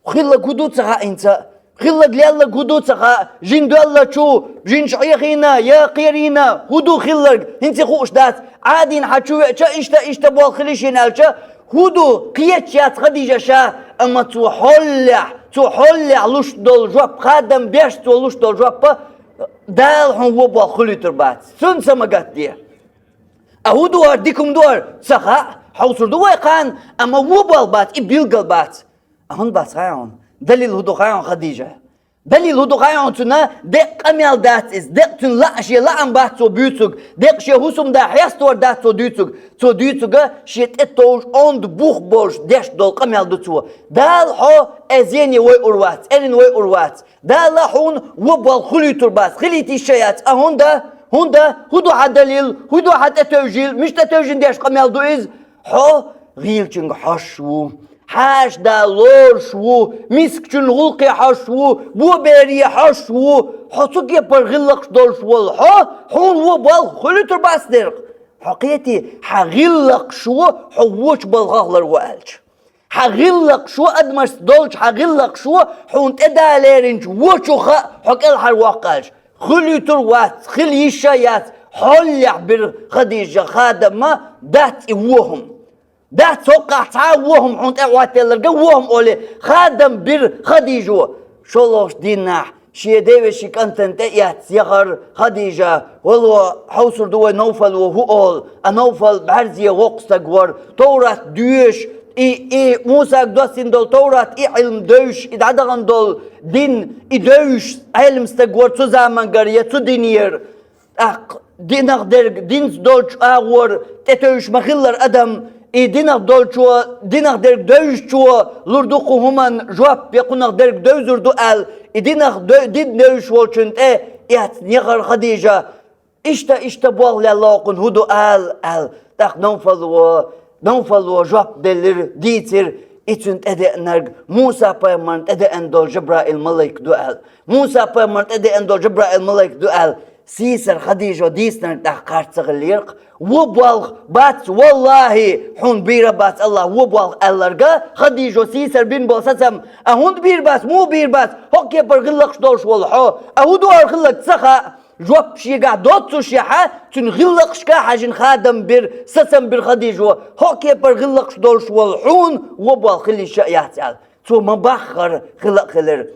Хилларг хӀун ду ца хаьа хӀинца а? Хилларг лелларг хӀун ду ца хаьа? Жин доьллачу, жинаш Ӏехийна, я кхерийна, хӀун ду хилларг? ХӀинца хууш дац. Ӏадийна хьан чу веача, иштта, иштта болх хили шена аьлча, хӀун ду? Кхеташ яц Хадижа ша, амма цо хьоллехь, цо хьоллехь луш долу жоп, хадам беш цо луш долу жоп а, Дала хьуна вон болх хуьлуьйтур бац. Цунна са ма гатде. А хӀун ду хӀара, дика хӀума ду хӀара? Ца хаьа, хьовсур ду вай кхана, амма вон болх бац, и билггал бац. А хӀунда бац хаьа хьуна? Далил хӀун ду хаьа хьуна, Хадижа? Далил хӀун ду хаьа хьуна? Цуьнан декъа къамел дац иза, декъа цуьнан лаа, шен лаам бац цо буьйцург, декъа шен хӀусамда хьестор дац цо дуьйцург. Цо дуьйцург шен тӀе товжа онда бух болуш деш долу къамел ду цо. Дала хьо эзене войур вац, эрна войур вац. Дала хьуна вон болх хуьлуьйтур бац, хилийта йиш а яц. А хӀунда? ХӀунда? ХӀун ду хьан далил? ХӀун ду хьан тӀетевжийла? Мича тӀетевжина деш къамел ду иза? Хьо гӀийлачуьнга хьожуш ву, хьаша да лоруш ву, мискачун гӀуллакхе хьожуш ву, бобере хьожуш ву. Хьо цу кепара гӀиллакхаш долуш волу хьо, хьуна вон болх хуьлуьйтур бац дерг. Хьо кхетий, хьан гӀиллакхашо хьо вочу балхах ларво аьлча. Хьан гӀиллакхашо, адамашца долчу хьан гӀиллакхашо хьуна тӀедалеринчу вочух а хьо кӀелхьарвоккху аьлча, хуьлуьйтур вац, хила йиш а яц, хьоллехь бира Хадижа хадамма, дац и вон хӀума. Дац хӀокхахь цхьа а вон хӀума хьуна тӀе а хӀоттаделларг а вон хӀума олий, хадам бира Хадижо. ШолгӀачу дийнахь шен девешин кӀантана тӀе а эцна яхара Хадижа, вало, хьовсур ду вай Навфал ву хӀун олу, а Навфал бӀаьрзе воккха стаг вара, Товрат доьшуш, И, и Мусага доссийна долу Товрат, и Ӏилма девзаш, и дӀадахана долу дин, и девзаш Ӏелам стаг вара цу замангара я цу динера. ТӀаккха динах дерг динца долчу агӀор тӀетевжаш ма-хиллара адам, и динах долчо, динах дерг девзачо лур ду кху хӀуманна жоп, я кхунах дерг девзар ду аьлла, и динах де-, дин девзаш волчун тӀе эцна яхара Хадижа. Иштта, иштта болх лелла кхунна хӀун ду ала, аьлла, тӀаккха Навфало, Навфало жоп делира, дийцира, и цуьнан тӀедеанарг Муса-пайхамарна тӀедеана долу Жабраил-малайк ду аьлла. Муса-пайхамарна тӀедеана долу Жабраил-малайк ду аьлла, сийсара Хадижо дийцинарг тӀаккха харц ца хиллера-кх. Вон болх бац, валлахӀи, хьуна бийр бац Аллахь, вон болх аьлларга, Хадижо сийсара бина болу сацам, а хӀунда бийр бац, муха бийр бац, хӀокху кепара гӀиллакхаш долуш волу хьо, а хӀун ду хӀара хилларг ца хаьа. Жоп шегахь доццушехь, цуьнан гӀиллакхашка хьаьжжина хадам бира, сацам бира Хадижо, хӀокху кепара гӀиллакхаш долуш волу хьуна вон болх хила йиш а яц аьлла. Цо ма-баххара хила а хилира.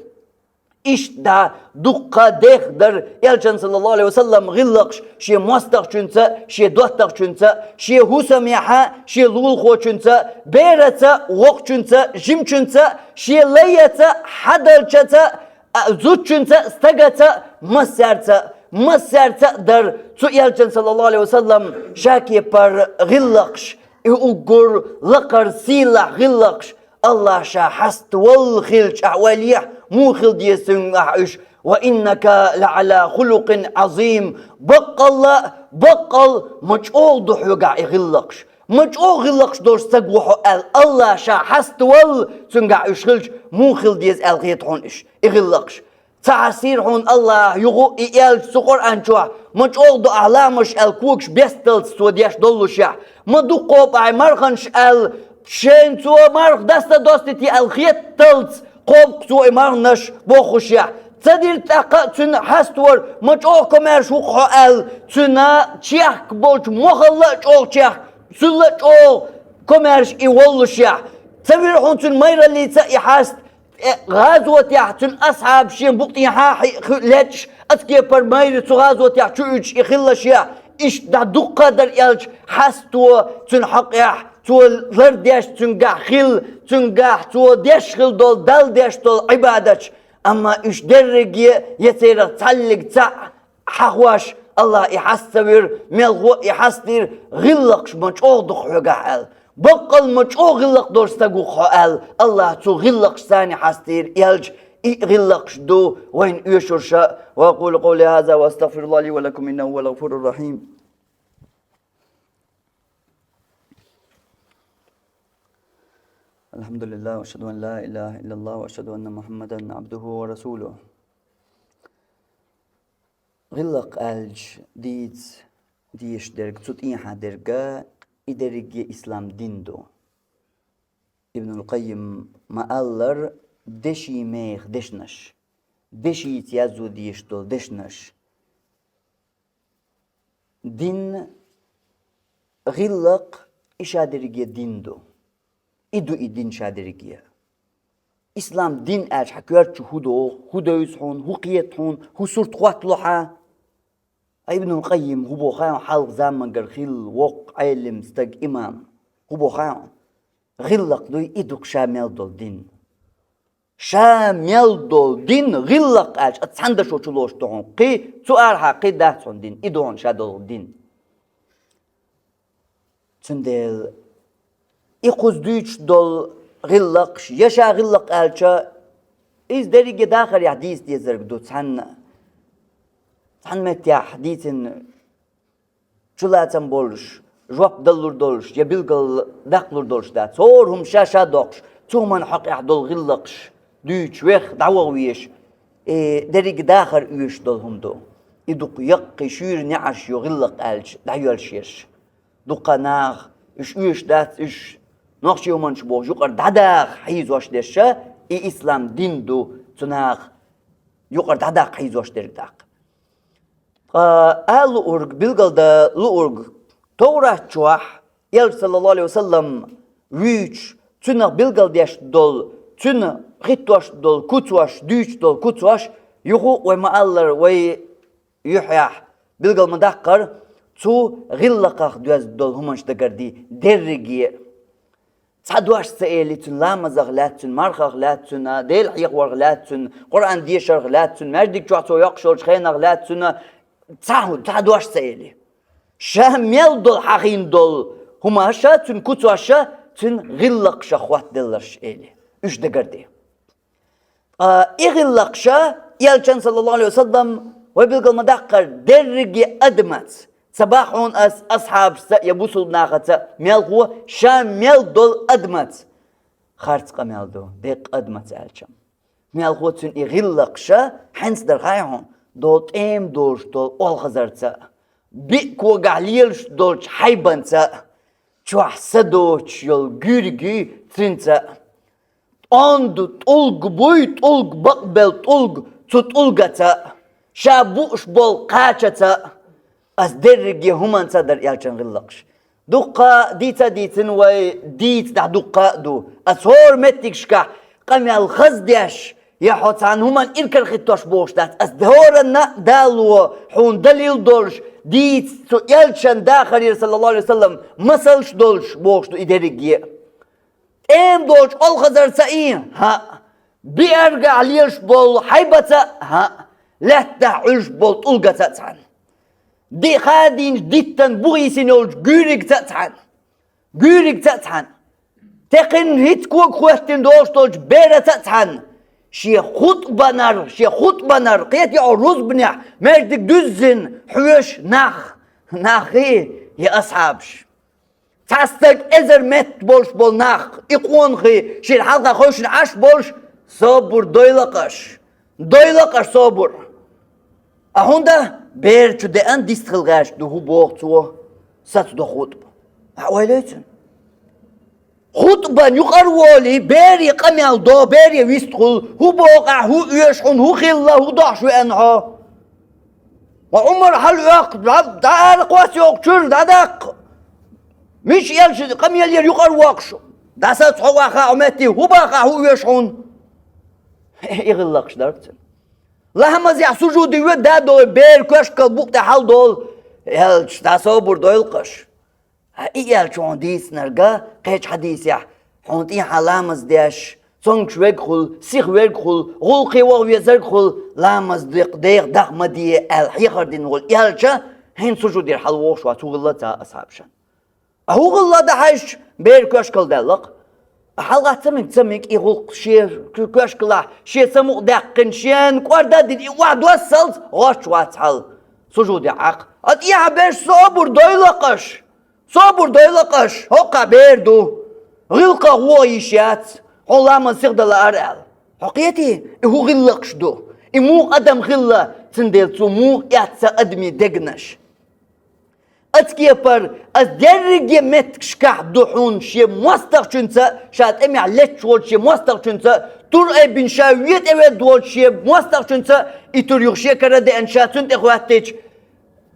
Иштта дуккха а дехар дара Элчан, саллаллаху Ӏалайхи ва саллам, гӀиллакхаш шен мостагӀчуьнца, шен доттагӀчуьнца, шен хӀусамехь, шен лулахочуьнца, бераца, воккхачуьнца, жимачуьнца, шен лайца, хьадалчаца, а, зудчуьнца, стагаца, массаьрца, массаьрца а дара цу Элчан, саллаллаху Ӏалайхи ва саллам, ша кепара гӀиллакхаш, и уггар лакхара сийлахь гӀиллакхаш, Аллахь ша хьаставалла хилча ахь ойла ехьа, муха хила деза цуьнгахь уьш, ва иннака ла Ӏала хулукъин Ӏазим, баккъалла, баккъал ма чӀогӀа ду хьоьгахь и гӀиллакхаш. Ма чӀогӀа гӀиллакхаш долуш стаг ву хьо аьлла, Аллахь ша хьаставалла цуьнгахь уьш хилча, муха хила деза аьлла хета хьуна уьш, и гӀиллакхаш. Ца хьастийра хьуна Аллахь юха и Элча цу Къуръан чохь, ма чӀогӀа ду ахь ламазаш аьлла когаш бесталц цо деш доллушехь, ма дукха кхобу ахь марханаш аьлла, шайна цо марха даста достите аьлла хетталц кхобу цо и марханаш бохушехь. Ца дира тӀаккха а цуьнан хьаставар, ма чӀогӀа комаьрша ву-кх хьо аьлла, цуьнан чехка болчу мохалла а чӀогӀа чехка, цулла а чӀогӀа комаьрша и воллушехь. Ца вира хьуна цуьнан майраллица и хьаста, э, гӀазотехь цуьнан асхьабаш шен букъ тӀехьа хьи-, хи-, лечкъаш, оцу кепара майра цу гӀазотехь чу уьдуш и хилалашехь, иштта дӀа дуккха а дара Элча хьасто цуьнан хьокъехь, цо лардеш цуьнгахь хилла, цуьнгахь цо деш хилла долу, Далла деш долу Ӏибадаташ. Амма уьш дерриге а, я церах цхьаллиг цхьаъ хьахош, Аллахь и хьаста ца вира, мелхо а и хьастийра, гӀиллакхаш ма чӀогӀа ду-кх хьоьгахь аьлла. Баккъал ма чӀогӀа гӀиллакх долуш стаг ву-кх хьо аьлла, Аллахь цу гӀиллакхашца хьастийра Элча, и гӀиллакхаш ду вайна оьшурш а. وأقول قولي هذا وأستغفر الله لي ولكم إنه هو الغفور الرحيم. الحمد لله، وأشهد أن لا إله إلا الله، وأشهد أن محمدا عبده ورسوله. ГӀиллакх аьлча дийца дезаш дерг, цу тӀехьа дерг, и дерриге ислам дин ду. Ибнул Къаййим ма-аллара, деши мехах дешнаш, дешица язъян дезаш долу дешнаш. Дин, гӀиллакх, и ша дерриге дин ду. И ду и дин ша дерриге. Ислам дин аьлча хьан коьрта чу хӀун догӀу, хӀун девза хьуна, хӀун кхета хьуна, хӀун сурт хӀоттало хьан? Ткъа Ибнул Къаййим хӀун боху хьуна, хьалха замангара хилла воккха Ӏелим стаг, имам? ХӀун боху хьуна? ГӀиллакх дуй и ду-кх ша мел долу дин. Ша мел долу дин гӀиллакх аьлча, ткъа цхьана дашо чу лоруш ду хьуна. Кхин цу арахьа кхин дац хьуна дин, и ду хьуна ша долу дин. Цундела и кхуза дуьйцуш долу гӀиллакхаш, я ша гӀиллакх аьлча, иза дерриге дахарехь дийца дезарг ду, цхьанна, цхьана меттехь дийцина чулацам болуш, жоп даллур долуш, я билггал даккхалур долуш дац. ХӀора хӀума ша-ша доккхуш, цу хӀуманна хьокъехь долу гӀиллакхаш дуьйцуш вех дӀаваха везаш, и дерриге дахар оьшуш долу хӀума ду. И дукха яккхий шуьйра неӀарш ю гӀиллакх аьлча дӀайоьллуш ерш. Дуккха наха уьш оьшуш дац, уьш нохчийн хӀуманаш бохуш юкъара дӀадаха хьийзош дерш, и ислам дин ду цу наха юкъара дӀадаккха хьийзош дерг тӀаккха. Ткъа ала луург, билгалдан луург, Товрат чохь Элча, саллаллаху Ӏалайхи ва саллам, вуьйцуш, цунах билгалдеш долу, цуьнан хӀиттош долу куцош, дуьйцуш долу куцош, юха а вай ма-аллара, вай юьххьехь билгал ма-даккхара, цу гӀиллакхах доьзна долу хӀуманаш дагардий дерриге а. цхьа дош ца эли, цуьнан ламазах лаьцна, цуьнан мархах лаьцна, цуьнан Дела хьехорах лаьцна, цуьнан Къуръан дешарах лаьцна, цуьнан маьждиг чохь цо йоккхуш йолчу хенах лаьцна, цхьа хӀу-, цхьа дош ца эли. Ша мел долу хьахийна долу хӀумаша, цуьнан куцоша, цуьнан гӀиллакхаша хӀоттаделларш эли. Уьш дагарде. Ткъа и гӀиллакхаша, элчан, саллаллаху алейхи ва саллам, вай билгал ма даккхара, дерриге адамаца, ца боху хьуна ас асхьабашца я бусулба нахаца, мелхо ша мел долу адамаца харц къамел ду, деккъа адамаца аьлча. Мелхо цуьнан и гӀиллакхаша хьаьнца дара хаьий хьуна, долу тӀема долуш долу олхазарца, биъ когахь лелаш долчу хьайбанца, чохь са доцуш йолу гуьйриг юй цуьнца. ТӀонда тӀулг буй, тӀулг бакъбелла тӀулг цу тӀулгаца, ша бууш болу кхачаца, ас дерриге хӀуманца дара элчан гӀиллакхаш. Дуккха дийца а дийцина вай, дийца дӀа дуккха а ду. Ас хӀора меттигашкахь къамел хаза деш, я хьо цхьана хӀуманна иракарахӀиттош бохуш дац. Ас хӀоранна а дало хьуна далил долуш, дийца цу элчан дахарера, саллаллаху алейхи ва саллам, масалш долуш бохуш ду и дерриге. ТӀема долчу олхазарца и, хӀаъ, биъаргахь лелаш болу хьайбаца, хӀаъ, лаьттахь Ӏуьллуш болу тӀулгаца а цхьаьна. Ди хадийначу диттан бухийсина йолчу гуьйригца а цхьаьна. Гуьйригца а цхьаьна. Текхина хӀицца кога хӀоьттина долуш долчу бераца а цхьаьна. Шен хутӀбанара, шен хутӀбанара, кхетий хьо, рузбанехь маьждиг дуьззина хьоьжуш нах, нахий, я асхьабаш. Цхьа стаг эзар метта болуш болу нах, и къонахий шена хьалха хевшина Ӏаш болуш, собар дойла-кх аша. Дойла-кх аша собар. А хӀунда бер чу деана дистхила гӀерташ ду, хӀун боху цо, саца до хутӀба. Хьан ойла йоцуна? ХутӀбан юкъара волий, бере къамел до, бере вистхула, хӀун боху ахь, хӀун оьшу хьуна, хӀун хилла, хӀун дохьуш веана хьо? Ва Ӏумар хьалаоьккху, дӀа, дӀа ара кхосса йогӀу чуьра, дӀадаккха. Мича элча къамелера юкъара воккхуш? ДӀасаца хьо ваха хьо метте, хӀун баха, хӀун оьшу хьуна? И гӀиллакхаш дара цуьнан. Ламазехь сужуде воьду, да, дой, бер коьшкал букъ тӀе хьалдолу. Элча, дӀа собар дойла-кх аша. Хьан и элча хьуна дийцинарг, кхечу хьадийсехь, хьуна тӀехьа ламаз деш, цомгуш верг хуьлу, сиха верг хуьлу, гӀуллакхе ваха везарг хуьлу, ламаз декъ-, деха даха ма де аьлла хьехар дина волу элча, хьуна сужудера хьалавогӀуш вац, хӀун хилла цхьа асхьабашна. А хӀун хилла дан хьаьжча, бер коьшкал даьлла-кх. А хьалха ца мега, ца мега и гӀуллакх шен коьшкалахь, шен самукъа даьккхина, шена кӀорда а дина, и охьадоссалц гӀоч вац хьал сужудехь Ӏаккха. А тӀехьа берш собар дойла-кх аша. Собар дойла-кх аша, хӀокхахь бер ду. ГӀиллакхах вогӀа йиш яц, хьо ламаз сиха дан лаар аьлла. Хьо кхетий, и хӀун гӀиллакхаш ду? И муха адам хилла, цундела цо муха эцна адамийн дегнаш? Ацкепара, ас дерриге меттигашкахь ду хьуна шен мостагӀчуьнца, ша тӀемехь летташ волчу шен мостагӀчуьнца, тур айбина ша вен тӀе ведда волчу шен мостагӀчуьнца, и тур юха шен кара а деана, ша цунна тӀе хӀоьттича,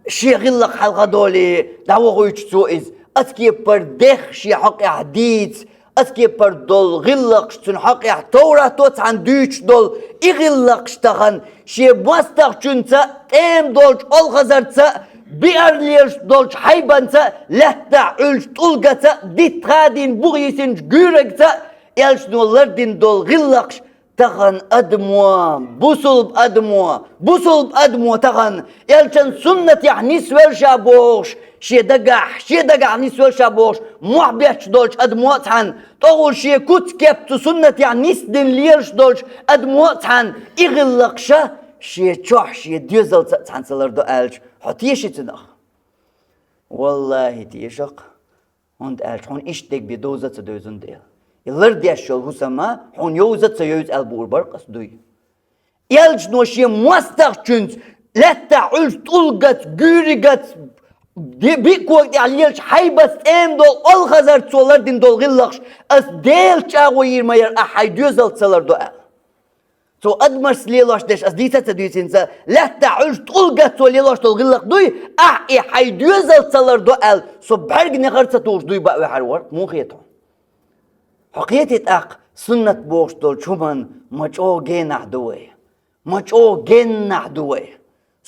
шен гӀиллакх хьалха долий, дӀавохуьйтуш цо иза, ацкепара дех шен хьокъехь дийца, ацкепара долу гӀиллакхаш цуьнан хьокъехь Товрато цхьаьна дуьйцуш долу и гӀиллакхаш тахана шен мостагӀчуьнца, тӀема долчу олхазарца, биъар лелаш долчу хьайбанца, лаьттахь Ӏуьллуш тӀулгаца, дитт хадийна бухийсинчу гуьйригца, элчано лардина долу гӀиллакхаш тахана адамо, бусулба адамо, бусулба адамо тахана, элчан суннатехь нисвелла ша бохуш, шен дагахь, шен дагахь нисвелла ша бохуш, мохь бетташ долчу адамо а цхьаьна, тӀехула шен куц-кеп цу суннатехь нисдина лелаш долчу адамо а цхьаьна, и гӀиллакхаш шен чохь, шен доьзалца а цхьаьна ца лардо аьлча, хьо теший цунах? Валлахи, теша-кх. ХӀунда аьлча хьуна иштта дегабе довза а ца девза, хӀунда аьлла, и лардеш йолу хӀусам хьуна йовза а ца йовза аьлла буур бара-кх ас, дуй. Элчано шен мостагӀчуьнца, лаьттахь Ӏуьллуш тӀулгаца, гуьйригаца, ди-, биъ кога тӀехь лелачу хьайбаца, тӀема долу олхазарца цо лардина долу гӀиллакхаш, ас Делаца чӀагӀо йийр ма яра, ахь хьайн доьзалца ца лардо аьлла. Цо адамашца лелош деш ас дийца а ца дуьйцинца, лаьттахь Ӏуьллуш тӀулгаца цо лелош долу гӀиллакх дуй, ахь и хьайн доьзалца ца лардо аьлла, со бӀаьрг нехара ца тухуш дуй баа ваьхьар вара, муха хета хьуна? Хьо кхетий тӀаккха, суннат бохуш долчу хӀуманна ма чӀогӀа генахь ду вай. Ма чӀогӀа геннахь ду вай.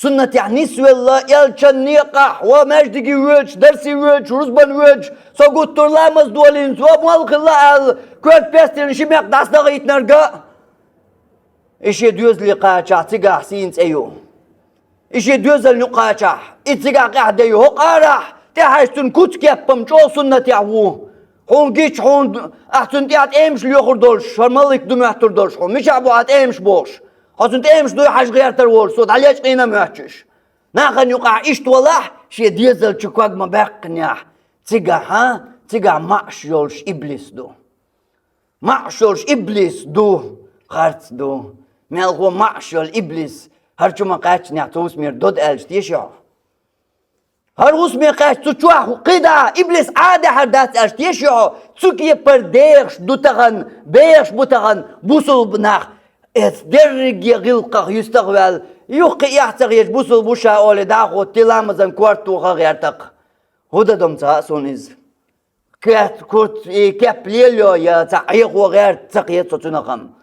Суннатехь нисвелла, элчан некъахь, ва маьждиге воьдуш, дарсе воьдуш, рузбан воьдуш, со гуттар ламаз долийна, ва молла хилла аьлла, коьрта пестина ши мекх дӀасадахийтинарг а, и шен доьзале кхачахь цигахь сийна цӀе ю. И шен доьзална юкъа кхачахь, и цигахь къаьхьа де ю. ХӀокху арахь тӀехьаьжча цуьнан куц-кеппам чӀогӀа суннатехь ву. Хьуна гича, хьуна, ахь цуьнан тӀехь тӀемаш лоьхур долуш, хӀара малик ду моьттур долуш хьуна. Мичахь бу хьан тӀемаш бохуш? Хьо цуьнан тӀемаш дуй хьажа гӀертар волуш, со дӀалечкъа къийна моьттуш. Нахана юкъахь иштта валахь, шен доьзалчу ког ма баьккхинехь, цигахь, цигахь маӀаш йолуш иблис ду. МаӀаш йолуш иблис ду, харц ду. Мелхо маӀаш йолу иблис, хӀара чу ма кхаьччинехь цу хӀусамера дода аьлча, теша хьо? ХӀара хӀусаме кхаьчча цу чохь кхин дӀа, иблис Ӏадехьар дац аьлча, теша хьо? Цу кепара дехаш ду тахана, бехаш бу тахана бусулба нах. Эцу дерриге гӀиллакхах юьстах а ваьлла, юххе эхь ца хеташ бусулба ву ша олий дӀа а хӀоттий, ламазан корта ваха гӀерта-кх. ХӀун дан дом ца хаьа суна иза? Кет, куц, и кеп лелайо я цхьа Ӏехо гӀерта ца кхета со цуьнах-м.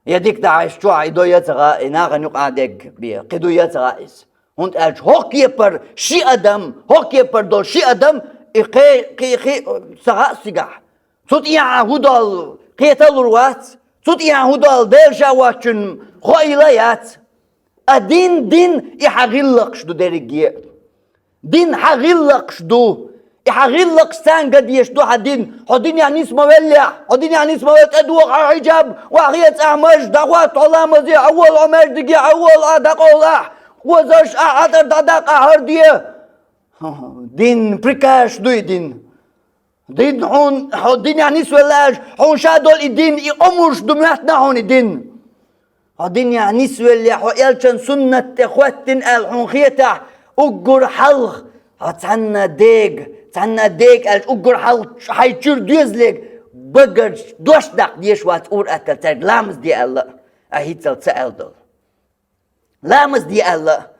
Я дика дахьаш чохь и до я ца хаьа, и нахана юкъа дегга бен, кхин ду я ца хаьа иза. ХӀунда аьлча хӀокху кепара ши адам, хӀокху кепара долу ши адам, и кхе, кхе, кхе, ца хаьа цигахь. Цу тӀехьа хӀун долу кхета лур вац, цу тӀехьа хӀун долу Дела ша воцчунна хоийла яц. А дин, дин, и хьан гӀиллакхаш ду дерриге а. Дин хьан гӀиллакхаш ду. И хьан гӀиллакхаш царна ган дезаш ду хьан дин. Хьо динехь нис ма веллехь, хьо динехь нис ма велла, тӀедогӀа хьан хьиджаб, охьахеца ахь маж, дӀахӀотта хьо ламазе, хьан вола хьо маьждиге, хьан вола ахь дӀакъовла ахь, озаш ахь, хьан тӀера дӀадаккха ахь хӀара де. Дин, прикажаш ду и дин. Дин хьуна, хьо динехь нисвелла аьлча, хьуна ша долу и дин, и омраш ду моьттина хьуна и дин. Хьо динехь нисвеллехь, хьо элчан суннат тӀе хӀоьттина аьлла хьуна хетахь, уггар хьалха, хьо цхьанна дега, цхьанна дега аьлча, уггар хьалха хьайн чуьра доьзалега багарчу дош даккха дезаш вац, ур-атталла цаьрга ламаз де аьлла, а хӀинццалц ца аьлла долу. Ламаз де аьлла,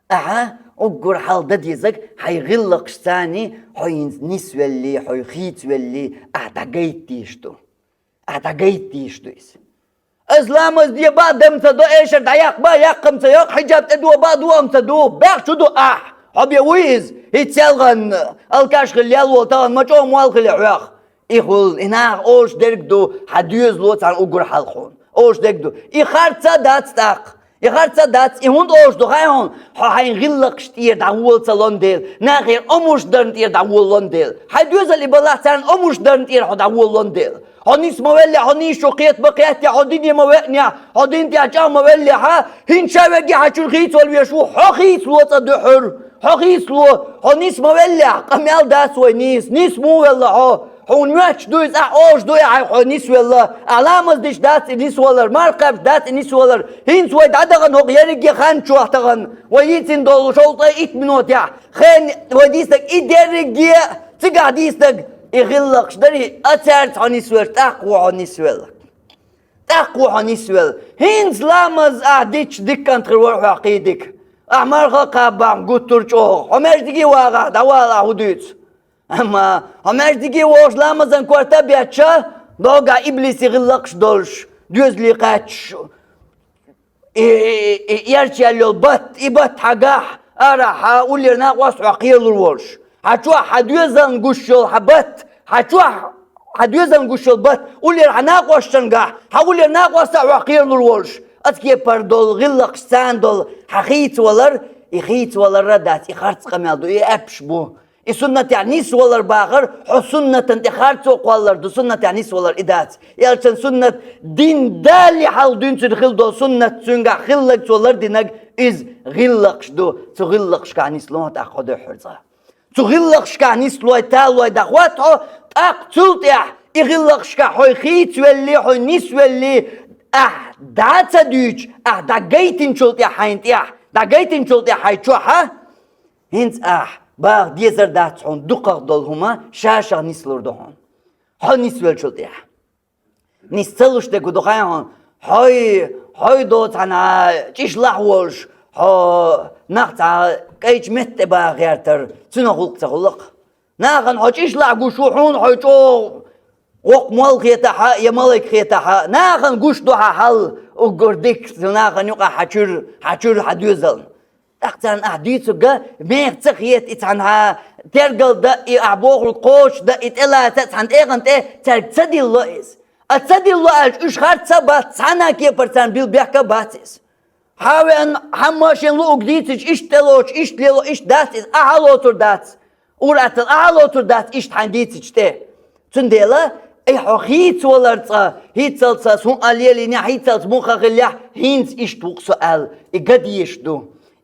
ахьа уггар хьалха дан дезарг хьайн гӀиллакхаш царний, хьо хӀинца нисвеллий, хьо хийцавеллий, ахьа дӀагайта дезаш ду. Ахьа дӀагайта дезаш ду иза. Ас ламаз де баа дам ца до, эшар дӀаяккха баа яккхам ца йоккху, хьиджаб тӀедо баа дуам ца ду, бехча ду ахь. Хьо бен вуй иза, хӀинца селхана алкаш хила лел волу тахана ма чӀогӀа молла хили хьоьх. И хуьлу, и наха олуш дерг ду, хьан доьзало царна уггар хьалха хьуна. Олуш дерг ду. И харц а дац тӀаккха. И харц а дац, и хӀунда олуш ду хаьий хьуна? Хьо хьайн гӀиллакхаш тӀера дӀагӀола ца лон дела, нахера омраш дарна тӀера дӀагӀола лон дела. Хьайн доьзал и балахь царна омраш дарна тӀера хьо дӀагӀола лон дела. Хьо нис ма веллехь, хьо нийсачу кхета ма кхеттехь, хьо дине ма веанехь, хьо дин тӀехь чӀагӀ ма веллехь, хӀинца ша верг хьан чуьра хийцавала веш ву, хьо хийцало цӀа дуьхьура, хьо хийцало, хьо нис ма веллехь, къамел дац вай нийса, нис муха велла хьо? Хьуна моьттуш дуй, цӀахь олуш дуй хьайн хьо нисвелла, ахь ламаз диш дац и нисвалар, марха кхаьбча дац и нисвалар, хӀинца вай дӀадахана хӀокху ерриге хан чохь тахана, вай йийцина долу шовзткъе итт минотехь, хен вай дийцинарг и дерриге а, цигахь дийцинарг и гӀиллакхаш дарий, а цаьрца хьо нисвелла, тӀаккха ву хьо нисвелла. ТӀаккха ву хьо нисвелла. ХӀинца ламаз ахь дича дика кӀант хир вара хьох кхин дика. Ахь марха а кхаба бахьана гуттар а чӀогӀа. Хьо маьждиге вагӀахь, дӀавала ахь хӀун дуьйцу? Амма хьо маьждиге вогӀуш ламазан корта а бетташ, догӀа иблиси гӀиллакхаш долуш, доьзале кхаьччаш, и, и, и, и эрчаьлла йолу батт, и батт хьан гахь, арахь хьан уллера накъост хьох кхералур волуш. Хьан чохь хьан доьзална гуш йолу хьан батт, хьан чохь хьан доьзална гуш йолу батт, уллера хьан накъосташна гахь, хьан уллера накъост а хьох кхералур волуш. Оцу кепара долу гӀиллакхаш царна долу хьан хийцавалар, и хийцавалар а дац, и харц къамел ду, и аьшпаш бу. И суннатехь нисвалар бахар, хьо суннатан тӀе харцо кхоллар ду, суннатехь нисвалар и дац. Элчан суннат дин далале хьалха дуьйна цуьнан хилла долу суннат, цуьнгахь хилларг цо лардинарг, иза гӀиллакхаш ду, цу гӀиллакхашкахь нисло тӀаккха хьо дуьххьара цкъа. Цу гӀиллакхашкахь нислой, талой дӀахӀотта хьо, тӀаккха цул тӀаьхьа и гӀиллакхашкахь хьо хийцавелли, хьо нисвелли, ахь дӀа а ца дуьйцуш, ахь дӀагайтинчул тӀаьхьа хьайна тӀехь, дӀагайтинчул тӀаьхьа хьайн чохь а, хӀинца ахь баха дезар дац хьуна, дукхах долу хӀума ша-шах нислур ду хьуна. Хьо нисвеллачул тӀехьа. Нис ца луш дерг хӀун ду хаьий хьуна? Хьой, хьой доцу хьан чӀиш лахь волуш, хьо нах цхьа кӀайчу метта тӀе баха гӀертар, цуьнан гӀуллакх ца хуьлу-кх. Нахана хьо чӀиш лахь гуш ву хьуна, хьой чӀогӀа воккха молла хетахь а, я малайк хетахь а, нахана гуш ду хьан хьал, уггар дика, нахана юкъахь хьан чуьра, хьан чуьра хьан доьзална. ТӀаккха царна ахь дийцург меха ца хета, и цхьанхьа тергал дан, и ахь бохург кхочушдан, и тӀелаца цхьана тӀегӀан тӀе цаьрга ца дилло иза. А ца дилло аьлча, уьш харц ца бац, цхьана а кепара царна билла бехк а бац иза. Хьан веана, хьамма шен луъург дийцича, иштта тӀелоцуш, иштта лело, иштта дац иза, ахьа лоцур дац. Ур-аттал ахьа лоцур дац иштта хьайн дийцича тӀе. Цундела, и хьо хийцавалар цкъа, хӀинцалц ас хӀун а лелийнехь, хӀинцалц муха хиллехь, хӀинца иштта ву-кх со аьлла, и ган дезаш ду.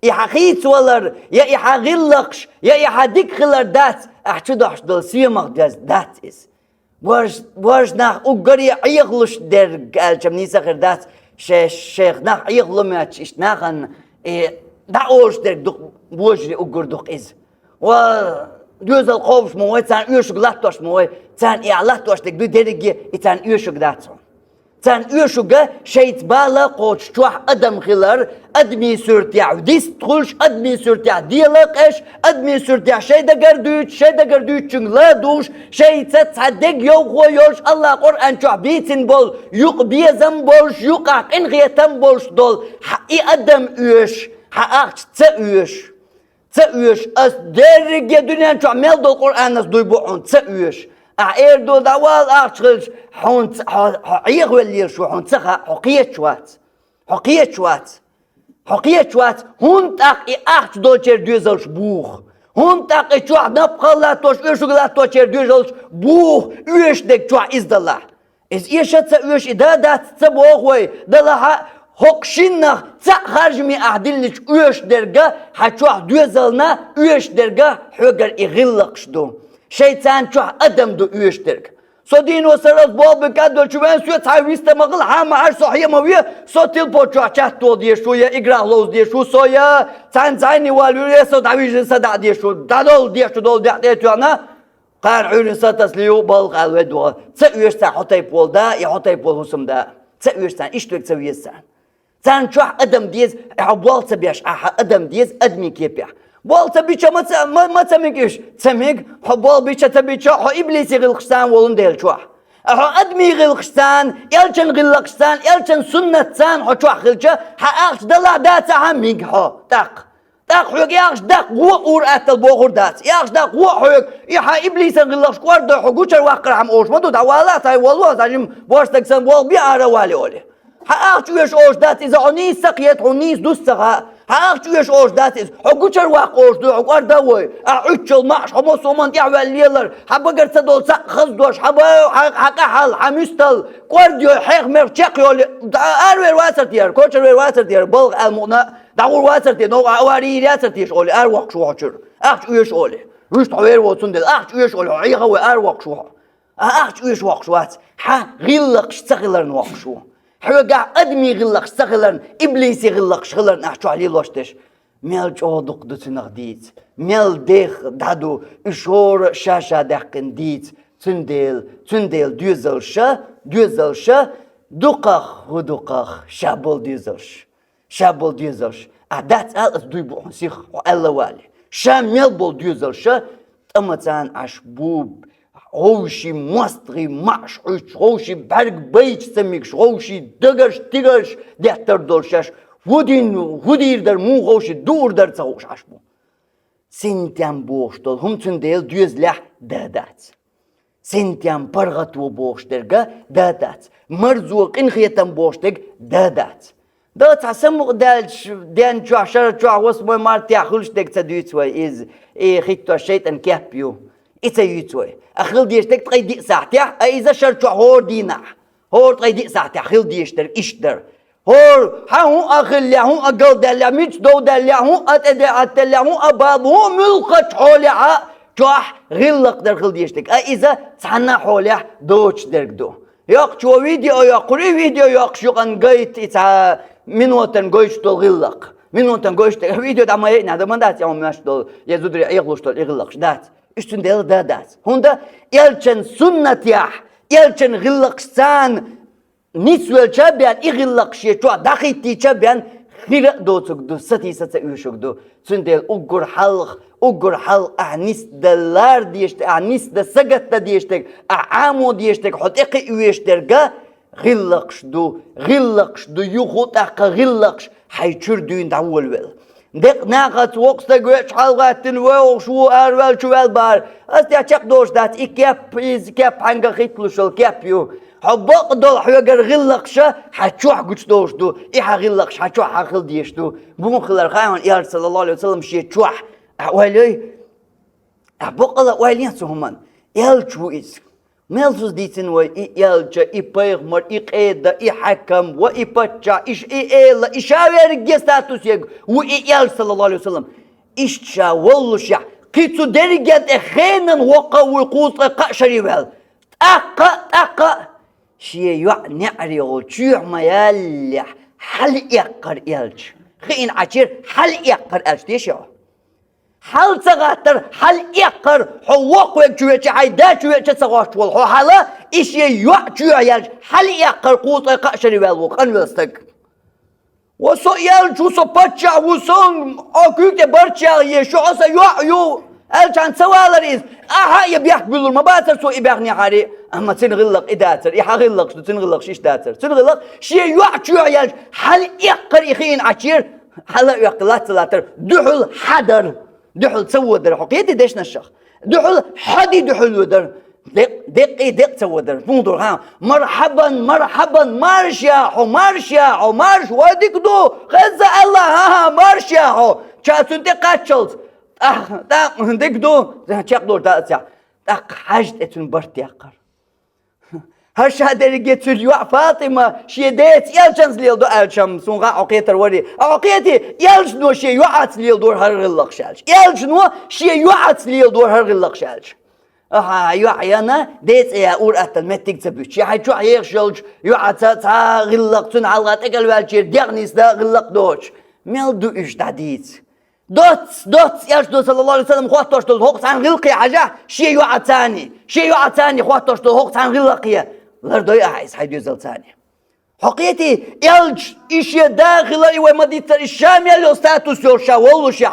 И хьан хийцавалар, я и хьан гӀиллакхаш, я и хьан дика хилар дац, ахь чу дохьуш долу семах деза дац иза. Божа, божа нах уггаре Ӏехалуш дерг аьлча-м нийса хир дац, шай, шайх нах Ӏехало моьттуш иштта нахана, э, дӀаолуш дерг ду-кх, божаре уггар ду-кх иза. Ва доьзал кхобуш ма вай, царна оьшург латтош ма вай, царна и ахь латтош дерг ду дерриге, и царна оьшург дац хьуна. Царна оьшург шайца бала кхочуш чохь адам хилар, адамийн суьртехь вистхуьлуш, адамийн суьртехь дела къеш, адамийн суьртехь шайн дагара дуьйцуш, шайн дагара дуьйцучуьнга ладугӀуш, шайца цхьа дег йовхо йолуш, АллахӀа Къуръан чохь бийцина болу юкъа безам болуш, юкъахь къинхетам болуш долу хьан и адам оьшу, хьан ахча ца оьшу. Ца оьшу, ас дерриге дуьнен чохь мел долу Къуръанас дуй бу хьуна, ца оьшу. Ахь эр ду, дӀавала ахча хилча, хьуна ца, хьо, хьо Ӏехавеллера шу, хьуна ца хаьа, хьо кхеташ вац. Хьо кхеташ вац. Хьо кхеташ вац, хӀунда тӀаккха и ахча долчеран доьзалш буху? ХӀунда тӀаккха и чохь напха латтош, оьшург латточеран доьзалш буху, оьшург дерг чохь иза далахь? Иза эша ца оьшу, и да дац ца боху вай, далахь а, хӀокху шиннах цхьаъ харжаме ахь диллича оьшу дерг а, хьан чохь доьзална оьшу дерг а хьоьгара и гӀиллакхаш ду. Шайн царна чохь адам ду оьшу дерг. Со дийно сарралц болх бен кӀаддолчу вен соьца хьайн виста ма хила, хьан ма Ӏаш со хье ма ве, со телефон чохь чат тоха дезаш ву, я играх ловза дезаш ву со, я цхьаьна зӀене валавелла, я со дӀавижина садаӀа дезаш ву, дӀадолла дезаш ду долу декъ тӀе а тоьхна, кхана Ӏуьйранна сатасале ю балха аьлла вай догӀу. Ца оьшу царна хьо тайпа волу да, я хьо тайпа волу хӀусам да. Ца оьшу царна, иштта верг ца веза царна. Царна чохь адам деза, хьо болх ца беш, ахьа адам деза адамийн кепехь. Болх ца бича ма ца, ма, ма ца мега уьш. Ца мега, хьо болх бича ца бича, хьо иблисе гӀиллакхаш царна волун дела чохь. А хьо адамийн гӀиллакхаш царна, элчан гӀиллакхаш царна, элчан суннат царна хьо чохь хилча, хьан ахча далахь дац ахьа мега хьо, тӀаккха. ТӀаккха хьоьга и ахча даккха гӀо ур-аттал бохур дац. И ахча даккха гӀо хьоьга, и хьан иблисан гӀиллакхаш кӀордой хьо гучара ваккхар хьан олуш ма ду, дӀавала, тай волло, сан жима бош стаг сан болх бе ара вале оле. Хьан ахча оьшу олуш дац иза, хьо нийса ца кхета, хьуна нийса дус ца хаьа. Хьан ахча оьшу олуш дац иза, хьо гучара ваккха олуш ду, хьо кӀорда а вой. Ахьа Ӏуьттачул маӀаш, хьо массо а хӀуманна тӀаьхьаваьлла лелар, хьан багара ца долу цхьаъ хаза дош, хьан ба-, хьан, хьан къаьхьал, хьан муьстал, кӀорда йой, хьех-мерх чекхйолу, аравер вацар тера, кочара вер вацар тера, балха аьлла мукъна, дӀагӀур вацар те, новкъа аварий йийр яцар теша оле, аравоккхуш ву хьо чуьра. Ахча оьшу оле. Вуьшта хьо вер воцун дела, ахча оьшу оле, хьо Ӏеха а вой, аравоккхуш ву хьо. А ахча оьшу воккхуш вац, хьан гӀиллакхаш ца хиларна воккхуш ву. Хьоьгахь адамийн гӀиллакхаш ца хиларна, иблисе гӀиллакхаш хиларна ахь чохь лелош дерш. Мел чӀогӀа дукха ду цунах дийца, мел дех дӀа ду, уьш хӀора а ша-ша даьккхина дийца. Цундела, цундела доьзалша, доьзалша, дукхах, хӀу дукхах, ша болу доьзалш. Ша болу доьзалш. Ахь дац ала, ас дуй бу хьуна сиха, хьо аьлла вале. Ша мел болу доьзалша, тӀама царна Ӏаш бу, гӀовши мостагӀий маӀаш Ӏуьттуш, гӀовши бӀаьрг байча ца мегаш, гӀовши дагарш, тигарш деттар долу шаьш, хӀу дин, хӀу дийр дара, муха гӀовши дуур дара ца хууш Ӏаш бу. Синтем бохуш долу хӀума цундела доьзалехь да дац. Синтем, паргӀато бохуш дерг а да дац. Марзо, къинхетам бохуш дерг да дац. Да цхьа самукъадаьллачу ден чохь, шара чохь, восьмой мартехь хуьлуш дерг ца дуьйцу вай иза, и хӀиттош шайтӀан кеп ю. И ца юьйцу вай. А хила дезаш дерг ткъе диъ сахьтехь, а иза шара чохь хӀора дийнахь. ХӀора ткъе диъ сахьтехь хила дезаш дерг иштта дара. ХӀора, хьан хӀун а хиллехь, хӀун а галдаьллехь, мича дов даьллехь, хӀун а тӀе де Ӏаттаьллехь, хӀун а бала, хӀун а муьлххачу хьолехь а чохь гӀиллакх дар хила дезаш дерг. А иза цхьана а хьолехь доцуш дерг ду. Йоккхачо видео йоккхур, и видео йоккхуш юкъан гайта и цхьа минотан гойтуш долу гӀиллакх. Минотан гойтуш дерг, видео дӀа ма яйъина, да ма дац, я хьуна моьттуш долу, я зударий Ӏехалуш долу и гӀиллакхаш дац. Уьш цундела да дац. ХӀунда элчан суннатехь, элчан гӀиллакхаш царна нисвелча бен, и гӀиллакх шен чохь дӀахӀиттийча бен, хира а доцург ду, сатийса ца оьшург ду. Цундела уггар хьалха, уггар хьалха ахь нисдан лара дезаш дерг, ахь нисдан сагатдан дезаш дерг, ахь Ӏамо дезаш дерг, хьо тӀекхиа везаш дерг а гӀиллакхаш ду, гӀиллакхаш ду, юха тӀаккха гӀиллакхаш хьайн чуьра дуьйна дӀаволавелла. Декъа нахаца вокх стаг веача хьалгӀаттина, вай вовш ву араваьлла, чу ваьлла бара. Ас тӀехь чекхдолуш дац, и кеп, иза кеп хьаьнга хӀитталуш йолу кеп ю. Хьо бакъдолу хьоьгара гӀиллакхаша хьан чохь гучудолуш ду, и хьан гӀиллакхаш хьан чохь хьан хила дезаш ду. Муха хилар хаьий хьуна, элча, саллаллаху алейхи ва саллам, шен чохь? Ахьа ойла йой? Ахьа бакъала ойла йо цу хӀуманна. Элча ву иза. Мел шуьца дийцина вай, и элча, и пайхамар, и къеда, и хьаькам, ва и паччахь, и ш-, и эла, и ша верриге статус ерг ву и элча, саллаллаху алейхи ва саллам. Иштта ша воллушехь, кхин цу дерриге тӀе хенан воккха а вуй, кхузткъе кхаа шаре ваьлла. ТӀаккха а, тӀаккха а шен йоӀ неӀарехула чоьхьа ма яллехь, хьалаэккхара элча. Хиъна Ӏачуьра, хьалаэккхара элча, тешахь. Хьал ца гӀаттара, хьалаэккхара, хьо воккхаве чу веача, хьайн да чу веача ца гӀоттуш волу хьо хьала, и шен йоӀ чоьхьа яьлча, хьалаэккхара кхузткъе кхаа шаре ваьлла ву къанвелла стаг. Ва со элча ву, со паччахь ву, со хьо куьйга тӀе барт чӀагӀъе, шу хьо сан йоӀ ю, аьлча ца валара иза. Ахьа а я бехк буьллур ма бацара цо и баьхнехьари, амма цуьнан гӀиллакх и дацара, и хьан гӀиллакхаш ду, цуьнан гӀиллакхаш иштта дацара. Цуьнан гӀиллакх шен йоӀ чоьхьа яьлча, хьалаэккхара и хиъна Ӏачуьра, хьала а оьккхи, лаца а латтара, дуьхьал хьа дара. Дуьхьал ца водар, хьо кхетий дешнашах? Дуьхьал хьади дуьхьал водар. Декъ-, декъий декъ ца водар. Муха дора, хьа? Мархьабан, мархьабан, марша хьо, марша хьо, марша, ва дика ду, хезза аьлла, хӀан-хӀа, марша хьо. Ша цунна тӀе кхаччалц. ТӀаккха, тӀаккха, дика ду, чекхдолуш дац цхьа. ТӀаккха хьажа тӀе цуьнан барт яккхара. ХӀара ша дерриге цуьнан йоӀ Фатима шен деца элчанца леладо аьлча-м, суна хаьа хьо кхетар варий. Ахьа хьо кхетий, элчано шен йоӀаца леладора хӀара гӀиллакхаш аьлча. Элчано шен йоӀаца леладора хӀара гӀиллакхаш аьлча. Ахьа, йоӀ яна, ден цӀе яа ур-атталла меттиг ца буьтуш. Шен хьайн чохь ехаш йолчу йоӀаца цхьа а гӀиллакх, цуьнан хьалха тӀекӀел ваьллачеран дегӀ нисдан гӀиллакх доцуш. Мел ду уьш дӀадийца? Доцца, доцца, элчано, саллаллаху алейхи ва саллам, хоттош долу хӀокху цхьана гӀиллакхе хьажахь, шен йоӀаца а, шен йоӀаца а хоттош долу хӀокху цхьана гӀиллакхе. Лардой ахьа иза хьайн доьзалца а. Хьо кхетий, элча, и шен да хила, и вай ма-дийццара, и ша мел йолу статус йолуш ша воллушехь,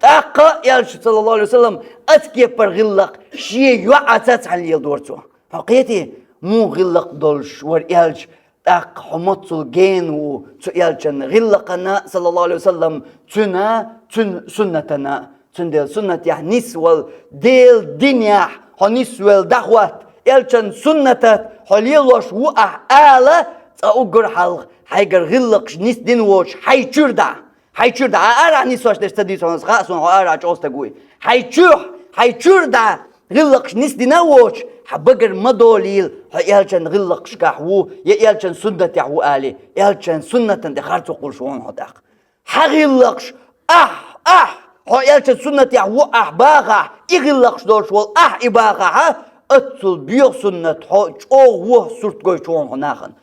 тӀаккха а элча, саллаллаху алейхи ва саллам, оцу кепара гӀиллакх шен йоӀаца цхьаьна леладора цо. Хьо кхетий, муха гӀиллакх долуш вара элча, тӀаккха хьо маццул гена ву цу элчан гӀиллакхана, саллаллаху алейхи ва саллам, цуьнан, цуьнан суннатана. Цундела суннатехь нисвала, Делан динехь хьо нисвелла дӀахӀотта, элчан суннатах хьо лелош ву ахь ала, цкъа уггар хьалха хьайгара гӀиллакхаш нисдина воцуш хьайн чуьра дӀа. Хьайн чуьра дӀа, хьан арахь нисвеш дерш ца дийцу хьуна, аса хаьа суна хьо арахь чӀогӀа стаг вуй. Хьайн чуьра, хьайн чуьра дӀа гӀиллакхаш нисдина а воцуш, хьан багара ма долийла, хьо элчан гӀиллакхашкахь ву, я элчан суннатехь ву алий, элчан суннатана тӀе харцо кхуллуш ву хьуна хьо тӀаккха. Хьан гӀиллакхаш, ахь, ахь, хьо элчан суннатехь ву ахь бахахь, и гӀиллакхаш долуш волу ахь и бахахь, оццул боьха суннат хьо чӀогӀа вон сурт гойтуш ву хьуна хьо нахана.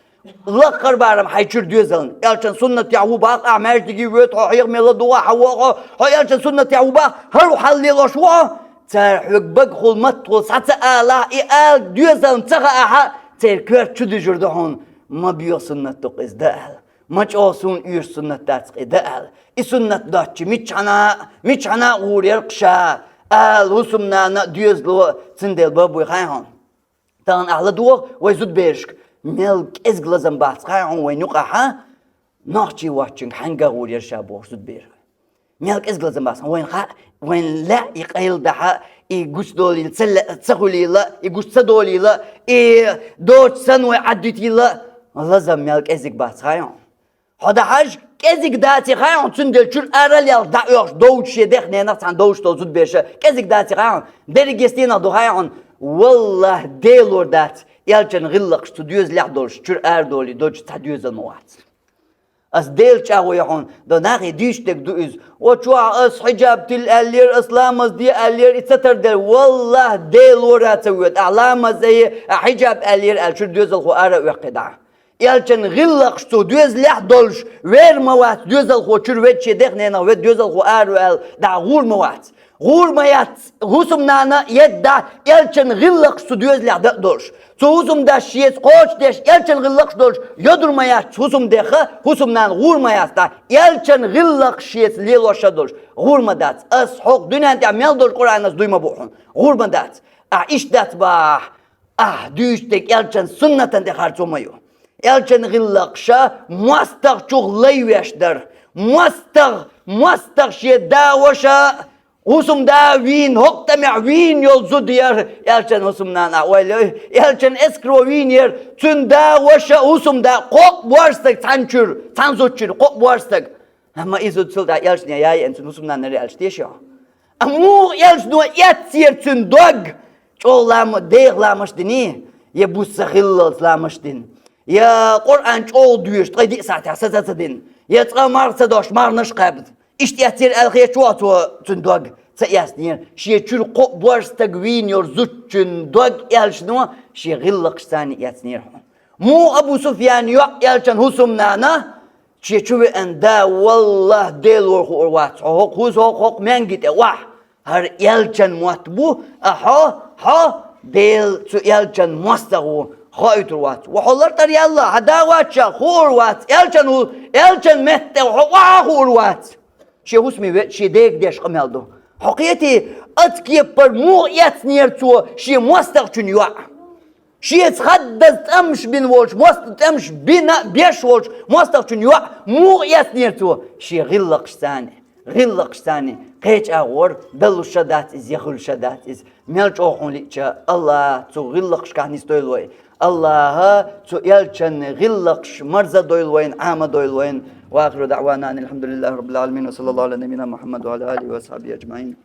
Лакхара барам хьайн чуьра доьзална. Элчан суннатехь ву бах ахь, маьждиге воьду хьо, хьеха мел ладугӀу хьан воху хьо, хьо элчан суннатехь ву бах, хӀара хьал лелош ву хьо. Цара хьоьга багахула, маттахула схьа ца алахь, и ала доьзална ца хаахь, церан коьрта чу дуьжур ду хьуна. Ма боьха суннат ду-кх иза дан аьлла. Ма чӀогӀа суна оьшу суннат дац-кх и дан аьлла. И суннат доцчу миччахьана, миччахьана а гӀур яра-кх ша, ала хӀусамнана а, доьзало а, цундела бабуй хаьий хьуна. Тахана ахь ладогӀа вай зудаберашка, мел кӀезиг лазам бац хаьий хьуна вайна юкъахь, нохчий воцчуьнга хьаьнга гӀур яра ша бохуш зудабераш. Мел кӀезиг лазам бац, вайна хаьа, вайна лаьа и къайладахьа, и гучудолийла ца ле-, ца хуьлийла, и гуш ца долийла, и доцуш санна вай Ӏадвитийла, лазам мел кӀезиг бац хаьий хьуна. Хьо дӀахьажа, кӀезиг даций хаьий хьуна, цундела чуьра аралелха дӀаоьхуш довчу шен дех-ненах цхьаьна довш долу зудабераш, кӀезиг даций хаьий хьуна, дерриге стенах ду хаьий хьуна, валлахӀи, Делора дац, элчан гӀиллакхаш цу доьзалехь долуш, чуьра арадолий доцуш цхьа доьзал ма вац. Ас Делан чӀагӀо йо хьуна, до нахе дуьйцуш дерг ду иза. О, чохь ас хьиджаб тилла аьллера, ас ламаз де аьллера, и ца тардера. ВаллахӀи, Делора ца воьду. Ахь ламаз а е, ахь хьиджаб аьллера аьлла, чуьра доьзалхо ара а оьккхи дӀа. Элчан гӀиллакхаш цу доьзалехь долуш, вер ма вац доьзалхо чуьра ведда, шен дех-ненах ведда доьзалхо ара ваьлла, дӀа гӀур ма вац. ГӀур ма яц хӀусамнана едда, элчан гӀиллакхаш цу доьзалехь дан а долуш. Цу хӀусамдас шеца кхочушдеш, элчан гӀиллакхаш долуш, йодур ма яц хӀусамдеха, хӀусамнана гӀур ма яц дӀа, элчан гӀиллакхаш шеца лелош а долуш. ГӀур ма дац. Ас хьокху дуьнен тӀехь мел долчу Къуръанас дуй ма бу хьуна. ГӀур ма дац. Ахь иштта дац бахь, ахь дуьйцу дерг элчан суннатан тӀе харцо ма ю. Элчан гӀиллакхаша мостагӀчух лай веш дара. МостагӀа Мостагӏа шен да-ваша, хӏусамда вийна, хӏокху тӏамехь вийна йолу зуда яра элчан хӏусамнана, ойла йой, элчан эскаро вийна яра, цуьнан да-ваша, хӏусамда, кхоъ божа стаг цхьана чуьра, цхьана зудчуьра, кхоъ божа стаг. Амма и зуда цул тӏаьхьа элчане яйина, цуьнан хӏусамнана яра аьлча, тешахь. Амма муха элчано эцнера цуьнан дог, чӏогӏа лам-, деха ламаш диний, я буса гӏиллалц ламаш дина, я Къуръан чӏогӏа доьшуш, ткъе диъ сахьтехь саца ца дина, я цкъа марха ца дош, марханаш кхаьбна. Иштта эцнера аьлла хеташ ву хьо цо цуьнан дог? Ца эцнера. Шен чуьра кхоъ божа стаг вийна йолу зудчуьнан дог элчано шен гӏиллакхашца эцнера хьуна. Муха Абу Суфьян йоӏ элчан хӏусамнана, шен чу веана, да, валлахӏ, Делора хуур вац хьо хӏокху хӏуз, хӏокху, хӏокху маьнги тӏе охьа. ХӀара элчан мотт бу, а хьо, хьо Дела цу элчан мостагӀа ву, хоуьйтур вац. Ва хьо лартӀара ялла, хьан да вачча хуур вац, элчан ву, элчан метта тӀе хьо охьа хуур вац. Шен хӀусаме ве-, шен дега деш къамел ду. Хьо кхетий, оцу кепара муха эцнера цо шен мостагӀчун йоӀ? Шеца хаддаза тӀамаш бина волчу, мост-, тӀамаш бина беш волчу мостагӀчун йоӀ муха эцнера цо? Шен гӀиллакхашца, гӀиллакхашца, кхечу агӀор далуш ша дац иза, я хуьлуш ша дац иза. Мел чӀогӀа хьуна лиъча, АллахӀа цу гӀиллакхашкахь нисдойла вай. АллахӀа цу элчан гӀиллакхаш марза дойла вайна, Ӏама дойла вайна. Ва ахиру даъвана анил хьамдулиллахӀи раббил Ӏаламин. Ва саллаллаху Ӏала набийина Мухьаммад ва Ӏала алихи ва асхьабихи аджмаӀин.